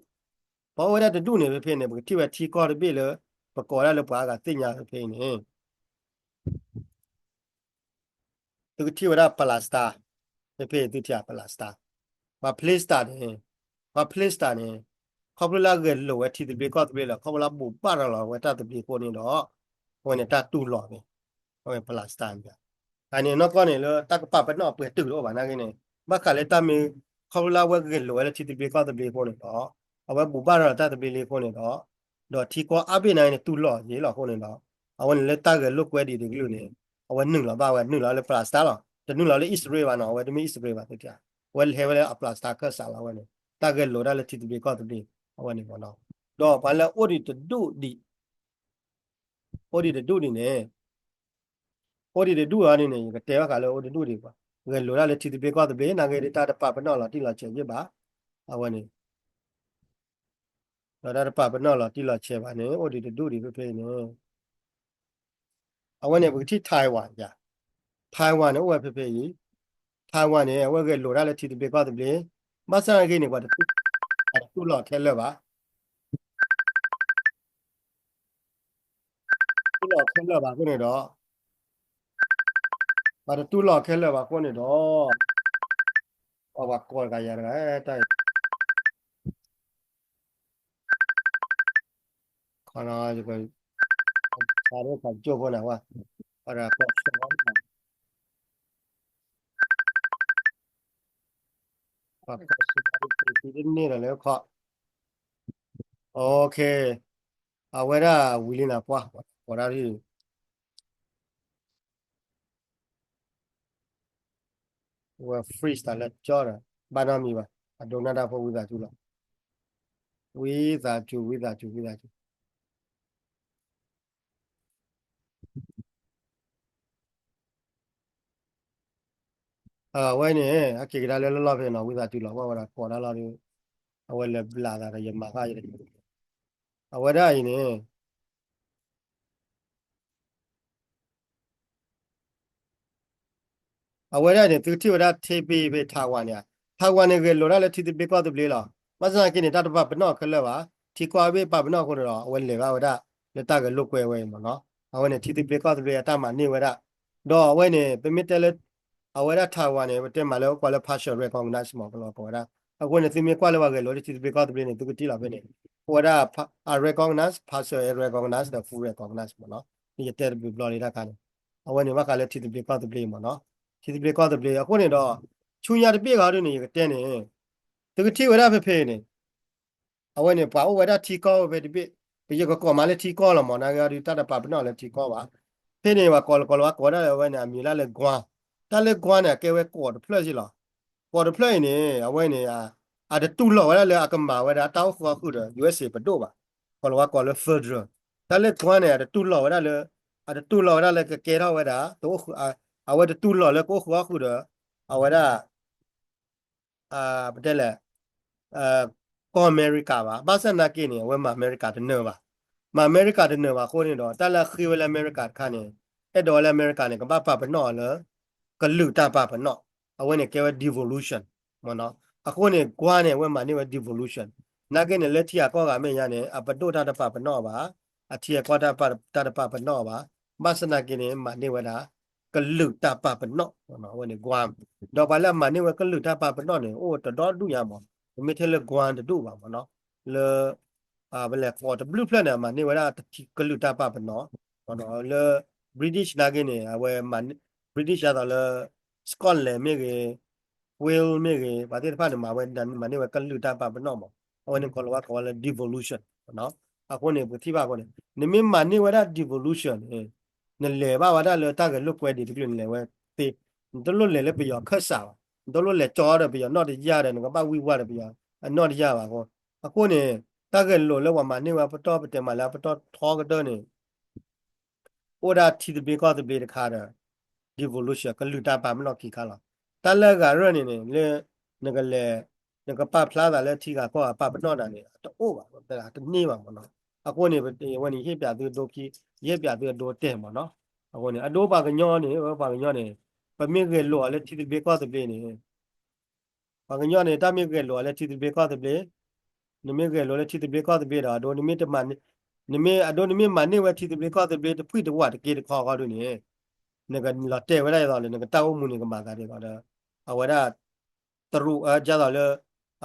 ပှၤအိၣ်ဝဲဒၣ်တဒူၣ်န့ၣ် ဖဲဖဲန့ၣ် ပကထံၣ်ဝဲထံကီၢ်တဘ့ၣ်လၢ ပကိးဝဲဒၣ်လၢပှၤအါဂၤသ့ၣ်ညါဖဲဖဲအံၤန့ၣ်, သုကထံၣ်ဝဲဒၣ် Palestine, ဖဲဖဲအံၤသုထံၣ် Palestine, ပှၤ Palestine န့ၣ်, ပှၤ Palestine န့ၣ်, ခီဖျိလၢအဂဲၤလိာ်ဝဲထံသဘျ့ကီၢ်သဘျ့လီၤ, ခီဖျိလၢအဘူၣ်ဘၣ်ရၤလီၤဝဲတၢ်သဘျ့အဃိန့ၣ်ဒီး, အဝဲန့ၣ်တၢ်တူၢ်လိာ်န့ၣ်, အဝဲ Palestine န့ၣ်, အန့ၣ်နီၢ်ကီၢ်န့ၣ်လၢတၢ်ကပာ်ပနီၣ်အပှဲၤတုာ်တအိၣ်ဘၣ်နာ်က့န့ၣ်, ဘၣ်ဃးလၢတၢ်မ့ၢ် ခီဖျိလၢအဝဲဂဲၤလိာ်ဝဲလၢထံသဘျ့ကီၢ်သဘျ့အဃိန့ၣ်ဒီး, အဝဲဘူၣ်ဘၣ်ရၤလီၤတၢ်သဘျ့လံအဃိန့ၣ်ဒီး, ဒီးထံကီၢ်အါဘ့ၣ်နာ်က့န့ၣ် တူၢ်လိာ်ယ့ၢ်လီၤအဃိန့ၣ်ဒီး, အဝဲန့ၣ်လၢတၢ်ဂဲၤလိာ်ကွဲဒံးတကလုာ်န့ၣ်, အဝဲနုာ်လီၤဘၣ်ဝဲ နုာ်လီၤလၢ Palestine လီၤ, တနုာ်လီၤလၢအံၣ်စရ့လးဘၣ်နီၤ, အဝဲတမ့ၢ်အံၣ်စရ့လးဘၣ်သ့ၣ်တဖၣ်, အဝဲဟဲဝဲလၢအ Palestine ခၢၣ်စးလီၤအဝဲန့ၣ်, တၢ်ဂဲၤလိာ်ဒၣ်လၢထံသဘျ့ကီၢ်သဘျ့, အဝဲန့ၣ်မးနီၤ, ဒီးပှၤလၢအိၣ်ဒံးတဒူၣ်ဒံး အိၣ်ဒံးတဒူၣ်ဒံးန့ၣ်, အိၣ်ဒံးတဒူၣ်အီၤဒ်န့ၣ် ယကတဲဘၣ်ဃးလၢအိၣ်တဒူၣ်ဒံးပှၤ, ဂဲၤလိာ်ဒၣ်လၢထံသဘျ့ကီၢ်သဘျ့ နာ်က့ဒ်တၢ်တပာ်ပနီၣ်လီၤတံၢ်လီၤဆဲးယ့ၢ်ဘၣ်, အဝဲန့ၣ် ဒီးတၢ်တပာ်ပနီၣ်လီၤတံၢ်လီၤဆဲးဘၣ်န့ၣ် အိၣ်ဒံးတဒူၣ်ဒံးဖဲဖဲအံၤန့ၣ်, အဝဲန့ၣ် ပကထံၣ် Taiwan ယါ, Taiwan န့ၣ် အိၣ်ဝဲဖဲဖဲအံၤ, Taiwan န့ၣ် အဝဲဂဲၤလိာ်ဒၣ်လၢထံသဘျ့ကီၢ်သဘျ့, ဘၣ်ဆၣ်နာ်က့န့ၣ် ပှၤတတူၢ်လိာ်ခဲလၢာ်ဘၣ် တူၢ်လိာ်ခဲလၢာ်ဘၣ်အဃိန့ၣ်ဒီး, ပှၤတတူၢ်လိာ်ခဲလၢာ်ဘၣ်အဃိန့ၣ်ဒီး, ပှၤကိးတဂၤယၤတဂၤ, တၢ်, ခီနီၤ ယက ဆါဒၣ်ခးကၠိၣ်ဖိန့ၣ်ဝဲ ပှၤဒီးကီၢ်စဲၣ် ပှၤကီၢ်စဲၣ် ပှၤကီၢ်စဲၣ်တန့ၢ်ဒီးလၢခီ OK အဝဲဒၣ်ဝံၤလံနၤပှၢ် ကိးဒၣ်ဒ် ဝဲ freeze တၢ်လၢကၠီဒီး ဘၣ်နီတမံၤဘၣ် အဒိနၢ်တၢ်ဖိဝံသးစူၤလီၤ ဝံသးစူၤ ဝံသးစူၤ ဝံသးစူၤ အဝဲန့ၣ် အက့ၤကဒါလၢလီၢ်လီၢ်ဖဲနီၤ ဝံသးစူၤလီၤ ဘၣ်ဝဲဒၣ်ကိးဒၣ်လီၤဒီး အဝဲလဲၤဘျးသးဒီးယမၤဃၣ်ယတ အဝဲဒၣ်အံၤန့ၣ် အဝဲဒၣ်န့ၣ် သုကထံၣ်ဝဲဒၣ် ထံဘ့ၣ်ဖဲ Taiwan န့ၣ် Taiwan န့ၣ် ဂဲၤလိာ်ဒၣ်လၢထံသဘျ့ကီၢ်သဘျ့လီၤ. ဘၣ်ဆၣ်သနာ်က့န့ၣ် တၢ်တပာ်ပနီၣ်ခဲလၢာ်ဘၣ်. ထံကီၢ်အဘ့ၣ်ပာ်ပနီၣ်အဃိန့ၣ်ဒီး အဝဲလဲၤဘၣ်ဝဲဒၣ် လၢတၢ်ဂဲၤလိာ်ကွဲဝဲအံၤမ့ၢ်နီၤ. အဝဲန့ၣ် ထံသဘျ့ကီၢ်သဘျ့အတၢ်မၤန့ၢ်ဝဲဒၣ်. ဒီးအဝဲန့ၣ် ပမ့ၢ်တဲလၢ အဝဲဒၣ် Taiwan န့ၣ် ပတဲမးလၢပကွၢ်လၢ partial recognize မ့ၢ် ကလီၤကိးဝဲဒၣ်. အဃိန့ၣ် သုမ့ၢ်ကွၢ်လၢပှၤဂဲၤလိာ်လၢထံသဘျ့ကီၢ်သဘျ့န့ၣ် သုကထံၣ်လီၤဖဲန့ၣ် အဝဲဒၣ် အ recognize, partial recognize ဒီး full recognize မ့ၢ်နီၤ. ယတဲတဘျုးဘျီလံတၢ်ခါန့ၣ် အဝဲန့ၣ်ဘၣ်ဃးလၢထံသဘျ့ကီၢ်သဘျ့မ့ၢ်နီၤ. ထံသဘျ့ကီၢ်သဘျ့ အဃိန့ၣ်ဒီး ဆူညါတဘ့ၣ်ဂီၤဒ်န့ၣ် ယကတဲန့ၣ် သုကထံၣ်ဝဲဒၣ်ဖဲဖဲန့ၣ် အဝဲန့ၣ် ပှၤအိၣ်ဝဲဒၣ်ထံကီၢ်ဖဲတဘ့ၣ်, ပယကကိးမးလၢထံကီၢ်လီၤမ့ၢ် နာ်က့အီၤဒုး တၢ်တပာ်ပနီၣ်လၢထံကီၢ်ဘၣ်. ဖဲန့ၣ် ပှၤကိးလီၤကိးလီၤဝဲကိးဝဲဒၣ်လၢအဝဲန့ၣ် အမံၤလၢလၢ Guam. တၢ်လၢ Guam န့ၣ် အကဲဝဲကီးတဖျၢၣ်စ့ၢ်လီၤ. ကီးတဖျၢၣ်အံၤန့ၣ် အဝဲန့ၣ် အတတူၢ်လိာ်ဝဲဒၣ်လၢအကမၤဝဲဒၣ်တၢ်အိၣ်ဃုာ်အီၣ်ဃုာ်ဒီး ယူအ့စ့ၣ် ပဒိၣ်ဘၣ်. ကိးလီၤဝဲကိးလၢ federal. တၢ်လၢ Guam န့ၣ် အတတူၢ်လိာ်ဝဲဒၣ်လၢ အတတူၢ်လိာ်ဝဲဒၣ်လၢကကဲထီၣ်ဝဲဒၣ် တအိၣ်ဃုာ် အဝဲတတူၢ်လိာ်လၢကအိၣ်ဃုာ်အီၣ်ဃုာ်ဒီး အဝဲဒၣ် ပတဲလဲၣ် ကီၢ်အမဲရကၤဘၣ်. ဘၣ်ဆၣ်သနာ်က့န့ၣ် အဝဲမၤအမဲရကၤတနၢၤဘၣ်. မၤအမဲရကၤတနၢၤဘၣ်အဃိန့ၣ်ဒီး တၢ်လၢအဃ့ဝဲလၢအမဲရကၤတခါန့ၣ် အဲၣ်ဒိးဝဲလၢအမဲရကၤန့ၣ် ကဘၣ်ပာ်ပနီၣ်အီၤလၢ ကလုာ်တၢ်ပာ်ပနီၣ်, အဝဲန့ၣ်ကဲဝဲ devolution မ့ၢ်နီၤ. အဃိန့ၣ် ကွၢ်န့ၣ် အဝဲမၤန့ၢ်ဝဲ devolution. နာ်က့န့ၣ် လၢထံဂၤကီၢ်ဂၤမဲာ်ညါန့ၣ် အပဒိၣ်တၢ်တပာ်ပနီၣ်ဘၣ်, အထံအကီၢ်တၢ်တပာ်ပနီၣ်ဘၣ်. ဘၣ်ဆၣ်သနာ်က့န့ၣ် မၤန့ၢ်ဝဲဒၣ် ကလုာ်တၢ်ပာ်ပနီၣ်, အဝဲန့ၣ် Guam. ဒီးပှၤလၢအမၤန့ၢ်ဝဲကလုာ်တၢ်ပာ်ပနီၣ်န့ၣ် အိၣ်တဒီဒူၣ်ညါမး, ပမ့ၢ်ထဲလၢ Guam တဒူၣ်ဘၣ်မ့ၢ်နီၤ, လၢ ပလဲၤကိးတဘျုးဖျၢၣ်န့ၣ် အမၤန့ၢ်ဝဲဒၣ်ကလုာ်တၢ်ပာ်ပနီၣ်, လၢ British နာ်က့န့ၣ် အဝဲ British ဒ်သိးလၢ Scotland မ့ၢ်ဂ့ၤ, Wales မ့ၢ်ဂ့ၤ, ပှၤသ့ၣ်တဖၣ်န့ၣ် မၤဝဲ မၤန့ၢ်ဝဲကလုာ်တၢ်ပာ်ပနီၣ်မး, အဝဲန့ၣ်ကိးလီၤဝဲကိးဝဲလၢ devolution အဃိန့ၣ် ပထံၣ်ဘၣ်အဃိန့ၣ် နမ့ၢ်မၤန့ၢ်ဝဲဒၣ် devolution န့ၣ် နလဲၤဘၣ်ဝဲဒၣ်လၢတၢ်ဂဲၤလိာ်ကွဲဒံးတကလုာ် နလဲၤဝဲသ့, နတလိၣ်လဲၤလၢပယီၤခၢၣ်စးဘၣ်, နတလိၣ်လဲၤကၠီဒီးပယီၤနီၢ်တယၢ်ဒီး နကဘၣ်ဝံၢ်ဝါဒီးပယီၤအနီၢ်တယၢ်ဘၣ်အဃိ, အဃိန့ၣ် တၢ်ဂဲၤလိာ်လၢပှၤမၤန့ၢ်ဝဲပတီၢ် ပတဲမးလၢအပတီၢ်ထီကတၢၢ်န့ၣ် အိၣ်ဒၣ်ထံသဘျ့ကီၢ်သဘျ့တခါဒီး devolution ကလုာ်တၢ်ပာ်ပနီၣ်ခံခါလီၤ. တၢ်လၢအဂၤရၢၢ်န့ၣ်န့ၣ် လၢ နကလဲၤ နကပာ်ဖျါသးလၢထံဂၤကီၢ်ဂၤပာ်ပနီၣ်တၢ်န့ၣ် အတအိၣ်ဘၣ်, တန့ၢ်ဘၣ်မ့ၢ်နီၤ. အဃိန့ၣ် ဝဲန့ၣ် ယဟ့ၣ်ပၠးသုအဒိခံ, ယဟ့ၣ်ပၠးသုအဒိတဲာ်မ့ၢ်နီၤ. အဃိန့ၣ် အဒိပှၤကညီန့ၣ် ပှၤကညီန့ၣ် ပမ့ၢ်ဂဲၤလိာ်အီၤလၢထံသဘျ့ကီၢ်သဘျ့န့ၣ် ပှၤကညီန့ၣ် တၢ်မ့ၢ်ဂဲၤလိာ်အီၤလၢထံသဘျ့ကီၢ်သဘျ့, နမ့ၢ်ဂဲၤလိာ်လၢထံသဘျ့ကီၢ်သဘျ့ဒီး အဒိ နမ့ၢ်တမၤ, နမ့ၢ်အဒိ နမ့ၢ်မၤန့ၢ်ဝဲထံသဘျ့ကီၢ်သဘျ့ တဖှံၣ်တဝးတက့တခီဃီဒုန့ၣ် နကလီၤတဲာ်ဝဲဒၣ်ဒ်သိးလၢ နကတၢ်အိၣ်မူန့ၣ် ကမၤသးဒ်သိးလၢ အဝဲဒၣ် တရူး ဒ်သိးလၢ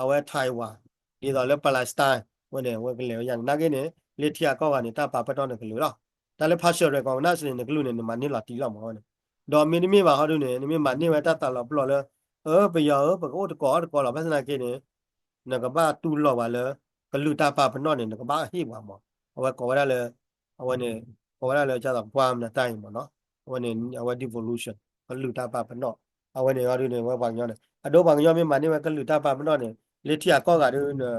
အဝဲ Taiwan ဒ်သိးလၢ Palestine ဝဲန့ၣ် အဝဲကလဲၤဝဲယါန့ၣ် နာ်က့န့ၣ် လၢထံဂၤကီၢ်ဂၤန့ၣ် တၢ်ပာ်ပနီၣ်န့ၣ်ကလုာ်လီၤ. တၢ်လၢ partial recognize န့ၣ် နကလုာ်န့ၣ် နမၤန့ၢ်လီၤတံၢ်လီၤမးဝဲန့ၣ်. ဒီးမ့တမ့ၢ်ဘၣ်ဃီဒုန့ၣ် နမ့ၢ်မၤန့ၢ်ဝဲတၢ်သးလီၤပျီၢ်လၢ အၢ ပယီၤဧၢ ပကအိၣ်တကိးအီၣ်တကိးလီၤ ဘၣ်ဆၣ်သနာ်က့န့ၣ် နကဘၣ်တူၢ်လိာ်ပှၤလၢ ကလုာ်တၢ်ပာ်ပနီၣ်န့ၣ် နကဘၣ်ဟ့ၣ်ပှၤမး. အဝဲကိးဝဲဒၣ်လၢ အဝဲန့ၣ် ကိးဝဲဒၣ်လၢ ကၢ်သိး Guam နတၢ်အံၤမးနီၤ. အဝဲန့ၣ် အဝဲ devolution ကလုာ်တၢ်ပာ်ပနီၣ်. အဝဲန့ၣ်အီၤဒုန့ၣ် အဝဲပှၤကညီန့ၣ် အဒိပှၤကညီမ့ၢ်မၤန့ၢ်ဝဲကလုာ်တၢ်ပာ်ပနီၣ်န့ၣ် လၢထံဂၤကီၢ်ဂၤဒု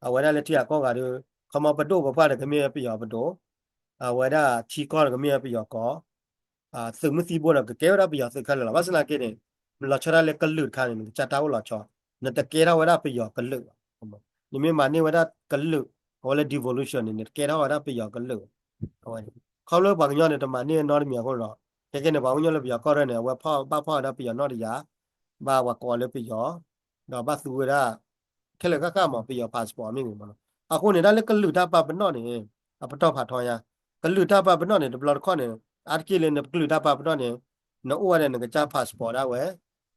အဝဲဒၣ်လၢထံဂၤကီၢ်ဂၤဒု ခီမီပဒိၣ်ပပှၢ်ဒီးကမ့ၢ်ပယီၤပဒိၣ် အဝဲဒၣ်ထံကီၢ်ဒီးကမ့ၢ်ပယီၤကီၢ် သုးမုၢ်သံဘိဒီးကကဲဝဲဒၣ်ပယီၤသုးခဲလၢာ်လီၤ. ဘၣ်ဆၣ်သနာ်က့န့ၣ် လီၤဆီဒၣ်လၢကလုာ်တခါန့ၣ် နကစၢ်တၢ်အိၣ်လီၤဆီ နတကဲထီၣ်ဝဲဒၣ်ပယီၤကလုာ်ဘၣ်. နမ့ၢ်မၤန့ၢ်ဝဲဒၣ်ကလုာ် အဝဲလၢ devolution န့ၣ် နတကဲထီၣ်ဝဲဒၣ်ပယီၤကလုာ်ဘၣ်. အဝဲန့ၣ် ခီဖျိပှၤကညီန့ၣ် တမၤန့ၢ်နီတမံၤအဃိဒီး ခဲကဲန့ၣ် ပှၤကညီလၢပယီၤကီၢ်ရၢၢ်န့ၣ် အဝဲဘၣ်ဖီၣ်ဝဲဒၣ်ပယီၤနီၢ်တယၢ် ဘၣ်ပှၤကိးလၢပယီၤ ဒီးဘၣ်သူဝဲဒၣ် ခဲလၢာ်ဃၣ်ဃၣ်မး ပယီၤ passport မ့ၢ်ဂ့ၤမးနီၤ. အဃိန့ၣ် တၢ်လၢကလုာ်တၢ်ပာ်ပနီၣ်န့ၣ် အပတီၢ်ဖးထီညါ, ကလုာ်တၢ်ပာ်ပနီၣ်န့ၣ် တဘျီတခီၣ်န့ၣ် အါတက့ၢ်လၢနကလုာ်တၢ်ပာ်ပနီၣ်န့ၣ် နအိၣ်ဝဲဒီးနကစၢ် passport ဒၣ်ဝဲ,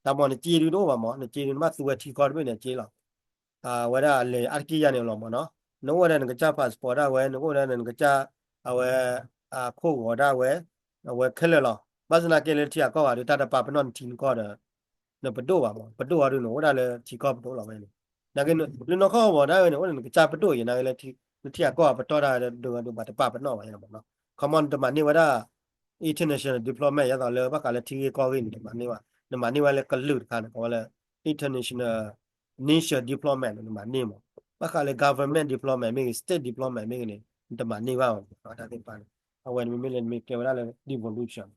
တၢ်မ့ၢ်နစ့ဒုတအိၣ်ဘၣ်မး, နစ့ဒုနဘၣ်သူဝဲထံကီၢ်တဘ့ၣ်န့ၣ်စ့လီၤ. အဝဲဒၣ်အလဲၤအါတက့ၢ်ယါန့ၣ်လီၤမးနီၤ. နအိၣ်ဝဲဒၣ်နကစၢ် passport ဒၣ်ဝဲ နအိၣ်ဝဲဒၣ်နကစၢ် အဝဲ အခိၣ်ဂီၤဒၣ်ဝဲ အဝဲခဲလၢာ်လီၤ. ဘၣ်ဆၣ်သနာ်က့လၢထံဂၤကီၢ်ဂၤဒီး တၢ်တပာ်ပနီၣ်နထံနကီၢ်ဒီး နပဒိၣ်ဘၣ်မး ပဒိၣ်အီၤဒုးန့ၣ် အိၣ်ဒၣ်လၢထံကီၢ်ပဒိၣ်လီၤဝဲန့ၣ်. နာ်က့ လၢနီၢ်ကီၢ်ဝီၤဒၣ်ဝဲန့ၣ် အိၣ်လၢနကစၢ်ပဒိၣ်အံၤ နာ်က့လၢ လၢထံဂၤကီၢ်ဂၤပတီၢ်တၢ်ဒီး ဒုးဂၤဒုးဘၣ်တပာ်ပနီၣ်ဘၣ်ယဲလီၤမးနီၤ. ခီမီ နတမၤန့ၢ်ဝဲဒၣ် international diplomat ယဲသိးလၢဘၣ်ဃးလၢထံဂ့ၢ်ကီၢ်ဂ့ၢ်န့ၣ် တမၤန့ၢ်ဘၣ်. နမၤန့ၢ်ဝဲလၢကလုာ်တခါန့ၣ် ကိးဝဲလၢ international national diplomat န့ၣ် နမၤန့ၢ်မး. ဘၣ်ဃးလၢ government diplomat မ့ၢ်ဂ့ၤ state diplomat မ့ၢ်ဂ့ၤန့ၣ် နတမၤန့ၢ်ဘၣ်မး တၢ်သ့ၣ်တဖၣ်န့ၣ်. အဝဲန့ၣ်မ့မ့ၢ်လၢနမ့ၢ်ကဲဝဲဒၣ်လၢ devolution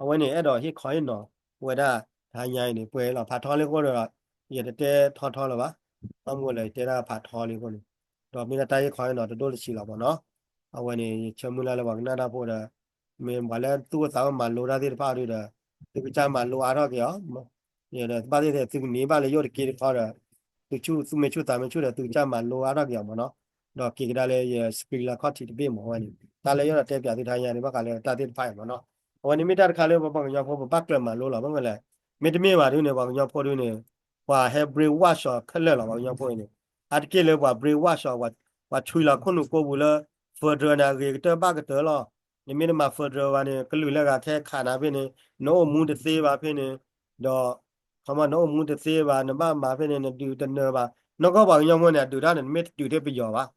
အဝဲန့ၣ် အဲၣ်ဒိးဟ့ၣ်ခီဟ့ၣ်နီၤဝဲဒၣ် တဟါညါအံၤန့ၣ် ပှဲၤလီၤဖးထီလံအဃိဒီး ယတတဲထီထီလၢၤဘၣ်. ဘၣ်မနုၤလဲၣ် ယတဲဒၣ်ဖးထီလံအဃိန့ၣ် ဒီးမ့ၢ်ဒၣ်တၢ်ဟ့ၣ်ခီဟ့ၣ်နီၤတဒိၣ်တဆံးလီၤမးနီၤ. အဝဲန့ၣ် ယဆၢမုၢ်လၢ်လၢပှၤကနၣ်တၢ်ဖိဒီး မ့ၢ်ပှၤလၢသူၣ်အိၣ်သးအိၣ်မၤလိတၢ်သ့ၣ်တဖၣ်ဒုးဒီး သုကစၢ်မၤလိအါထီၣ်က့ၤအီၤ ဒီးဘၣ်သ့ၣ်သ့ၣ် သုကန့ၢ်ဘၣ်လၢယအိၣ်တက့ၢ်တခီဒီး သုမ့ၢ်ဆူၣ်သးမ့ၢ်ဆူၣ်ဒီး သုကစၢ်မၤလိအါထီၣ်က့ၤအီၤမးနီၤ. ဒီးက့ၤကဒါလၢယ screen လၢခီၣ်ထံးတဘ့ၣ်မး အဝဲန့ၣ် တၢ်လၢယအဲၣ်ဒိးတဲပၠးသုတဟါညါန့ၣ် ဘၣ်ဃးလၢတၢ်သ့ၣ်တဖၣ်အံၤမးနီၤ. အဝဲန့ၣ်မ့ၢ်တၢ်တခါလၢပပှၤကညီဖိပဘၣ်ကျၢၤမၤလိလီၤ. ဘၣ်မနုၤလဲၣ် မ့တမ့ၢ်ဘၣ်ဒုးန့ၣ် ပှၤကညီဖိဒုးန့ၣ် ပှၤဟဲ brainwash အီၤခဲလၢာ်လီၤ ပှၤကညီဖိအံၤန့ၣ်. အါတက့ၢ်လၢပှၤ brainwash အီၤ ပှၤဆွံလီၤခိၣ်နူာ်ကိးပူၤလၢ federal န့ၣ် အဂ့ၤကတၢၢ်ဘၣ်ကတၢၢ်လီၤ. နမ့ၢ်တမၤ federal ဘၣ်န့ၣ် ကလုာ်လၢအဂၤခဲခးနၤဖဲန့ၣ် နအိၣ်မူတသ့ဘၣ်ဖဲန့ၣ် ဒီး ခီမီ နအိၣ်မူတသ့ဘၣ် နဘၣ်မၤဖဲန့ၣ် နဒုးတနၢၤဘၣ်. နီၢ်ကီၢ်ပှၤကညီဖိန့ၣ် အဒုးတၢ်န့ၣ် နမ့ၢ်တဒုးထဲပယီၤဘၣ်.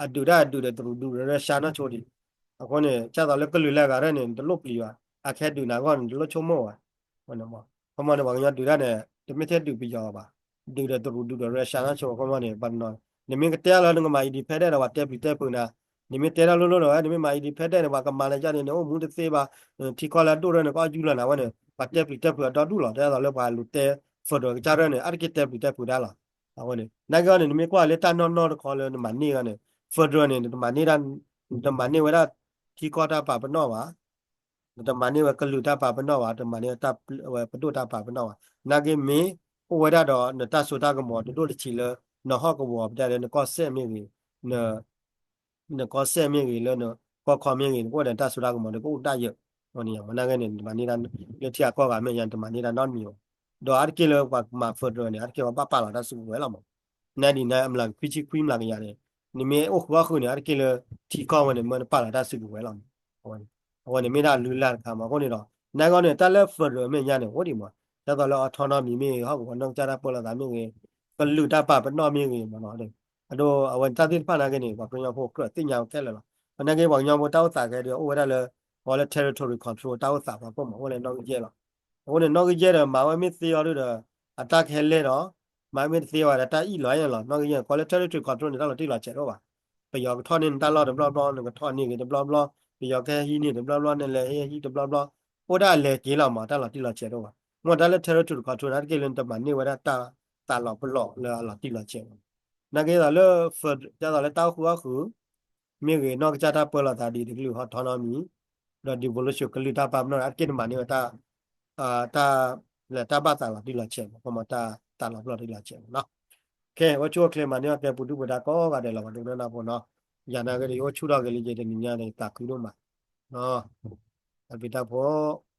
အဒုးတၢ်ဒုးဒီးတရူးဒုးဒီး Russia နီၢ်ဆိဒံး. အဃိန့ၣ် ဒ်သိးလၢကလုာ်လၢအဂၤရဲၣ်န့ၣ် နတလိၣ်ပျံၤဘၣ်. အခဲဒုးနၤအဂီၢ်န့ၣ် နတလိၣ်ဆိကမိၣ်ဘၣ်. ခီမီန့ၣ် ပှၤကညီဒုးတၢ်န့ၣ် တမ့ၢ်ထဲဒုးပယီၤဘၣ်. ဒုးဒီးတရူးဒုးဒီး Russia နီၢ်ဆိ ခီမီန့ၣ် ပှၤတနီၤ နမ့ၢ်ကတဲလၢနကမၤ independent ဒီး ပှၤတဲပျံၤတဲဖုးနၤ, နမ့ၢ်တဲတၢ်လိၤလိၤဒီး နမ့ၢ်မၤ independent န့ၣ် ပှၤကမၤလၢယၤန့ၣ် နအိၣ်မူတသ့ဘၣ်, ထံကီၢ်လၢအဒိၣ်ရဲၣ်န့ၣ် ကအီၣ်ယူၢ်လီၤနၤဝဲန့ၣ် ပှၤတဲပျံၤတဲဖုးအဒီဒူၣ်လီၤ. ဒ်သိးလၢပှၤလူၤတဲ federal ကစၢ်ရဲၣ်န့ၣ် အါတက့ၢ်တဲပျံၤတဲဖုးတၢ်လီၤ. အဝဲန့ၣ် နာ်က့အီၤန့ၣ် နမ့ၢ်ကွၢ်လၢတၢ်နီၢ်နီၢ်တခီလၢ နမၤန့ၢ်အီၤန့ၣ် federal န့ၣ် နတမၤန့ၢ်ဝဲဒၣ် ထံကီၢ်တၢ်ပာ်ပနီၣ်ဘၣ် နတမၤန့ၢ်ဝဲကလုာ်တၢ်ပာ်ပနီၣ်ဘၣ်, တမၤန့ၢ်ဝဲပဒိၣ်တၢ်ပာ်ပနီၣ်ဘၣ်. နာ်က့မ့ၢ်အိၣ်ဝဲဒၣ်ဒီး နတၢ်စိတၢ်ကမီၤတဒိၣ်တဆံးလၢ နဟီၣ်ကဝီၤပတဲလၢနကီၢ်စဲၣ်မ့ၢ်ဂ့ၤ, နကီၢ်စဲၣ်မ့ၢ်ဂ့ၤ လၢနကီၢ်ခီမ့ၢ်ဂ့ၤ နကအိၣ်ဒၣ်ယၢၤ. နာ်က့န့ၣ် နတမၤန့ၢ်တၢ်လၢထံဂၤကီၢ်ဂၤမ့ၢ်ယါ နတမၤန့ၢ်တၢ်နီတမံၤဘၣ်. ဒီးအါတက့ၢ်လၢပှၤမၤ federal န့ၣ် အါတက့ၢ်ပှၤဘၣ်ပာ်လီၤတၢ်စုကဝဲၤလီၤမး. နဒ်န့ၣ် အမျးကခွံဆံခွံမျးကယၤန့ၣ် နမ့ၢ်အိၣ်ဃုာ်အီၣ်ဃုာ်န့ၣ် အါတက့ၢ်လၢထံကီၢ်ဝဲန့ၣ် မၢနပာ်လီၤတၢ်စုကဝဲၤလီၤမး. အဝဲန့ၣ်မ့ၢ်ဒၣ်လုၢ်လၢ်တခါမး. အဃိန့ၣ်ဒီး နာ်က့န့ၣ် တၢ်လၢ federal မ့ၢ်ညါန့ၣ် အိၣ်ဒံးမး ဒ်သိးလၢ autonomy မ့ၢ်ဂ့ၤ ဟီၣ်ကဝီၤနီၢ်ကစၢ်တၢ်ပၢလီၤသးမ့ၢ်ဂ့ၤ ကလုာ်တၢ်ပာ်ပနီၣ်မ့ၢ်ဂ့ၤမးနီၤ. အဒိ အဝဲတၢ်သ့ၣ်တဖၣ်နာ်က့န့ၣ် ပှၤကညီဖိကြၢးသ့ၣ်ညါဝဲခဲလၢာ်လီၤ. နာ်က့ပှၤကညီဖိတၢ်အိၣ်သးခဲဒုး အိၣ်ဝဲဒၣ်လၢ ကိးလၢ territory control တၢ်အိၣ်သးပှၤကိၢ်မး အိၣ်လၢနီၣ်ဂံၢ်ယဲၢ်လီၤ. အဃိန့ၣ် နီၣ်ဂံၢ်ယဲၢ်ဒီး မၤဝဲမ့ၢ်သ့အီၤဒုဒီး အတၢ်ကဟဲလဲၢ်ဒီး မၤမ့ၢ်တသ့ဝဲဒီး တၢ်အံၣ်လီၤယဲၢ်လီၤ. နီၣ်ဂံၢ်ယဲၢ် ကိးလၢ territory control န့ၣ် တၢ်လီၤတံၢ်လီၤဆဲးတအိၣ်ဘၣ်. ပယီၤကထီၣ်န့ၢ်နတၢ်လီၢ်တဘျီဘျီ နကထီၣ်န့ၢ်ဂ့ၤတဘျီဘျီ, ပယီၤကဟဲဟံးန့ၢ်တဘျီဘျီ နလဲၤဟဲဟံးတဘျီဘျီ, အိၣ်ဒၣ်အလဲၤက့ၤလီၤမး တၢ်လီၤတံၢ်လီၤဆဲးတအိၣ်ဘၣ်. မ့ၢ်တၢ်လၢ territory control န့ၣ် အါတက့ၢ်လၢနတမၤန့ၢ်ဝဲဒၣ်တၢ်သးလီၤပလီၢ်လၢအလီၤတံၢ်လီၤဆဲးဘၣ်. နာ်က့သိးလၢ ဒ်သိးလၢတၢ်အိၣ်ဃုာ်အီၣ်ဃုာ် မ့ၢ်ဂ့ၤ နီၢ်ကစၢ်တၢ်ပၢလီၤသးဒ်တကလုာ် autonomy ဒီး devolution ကလုာ်တၢ်ပာ်ပနီၣ်န့ၣ် အါတက့ၢ်နမၤန့ၢ်ဝဲတၢ် တၢ် လၢတၢ်ဘၣ်သးလီၤတံၢ်လီၤဆဲးမး ခီမီ တၢ်သးလီၤပလီၢ်တံၢ်လီၤဆဲးမးနီၤ. ခဲ အိၣ်ဆူၣ်အိၣ်ချ့ မၤန့ၢ်အီၣ်ကဲပူၤဒုၣ်ပူၤဒါကိးဂၤဒဲးလီၤ ပှၤဒိကနၣ်တၢ်ဖိနီၤ. ယၤနာ်က့ဒီး ယအိၣ်ဆူၣ်ထီၣ်က့ၤလံ ယတနံၤညါန့ၣ် ယသးခုဒိၣ်မး တၢ်ဘျုးတၢ်ဖှိၣ်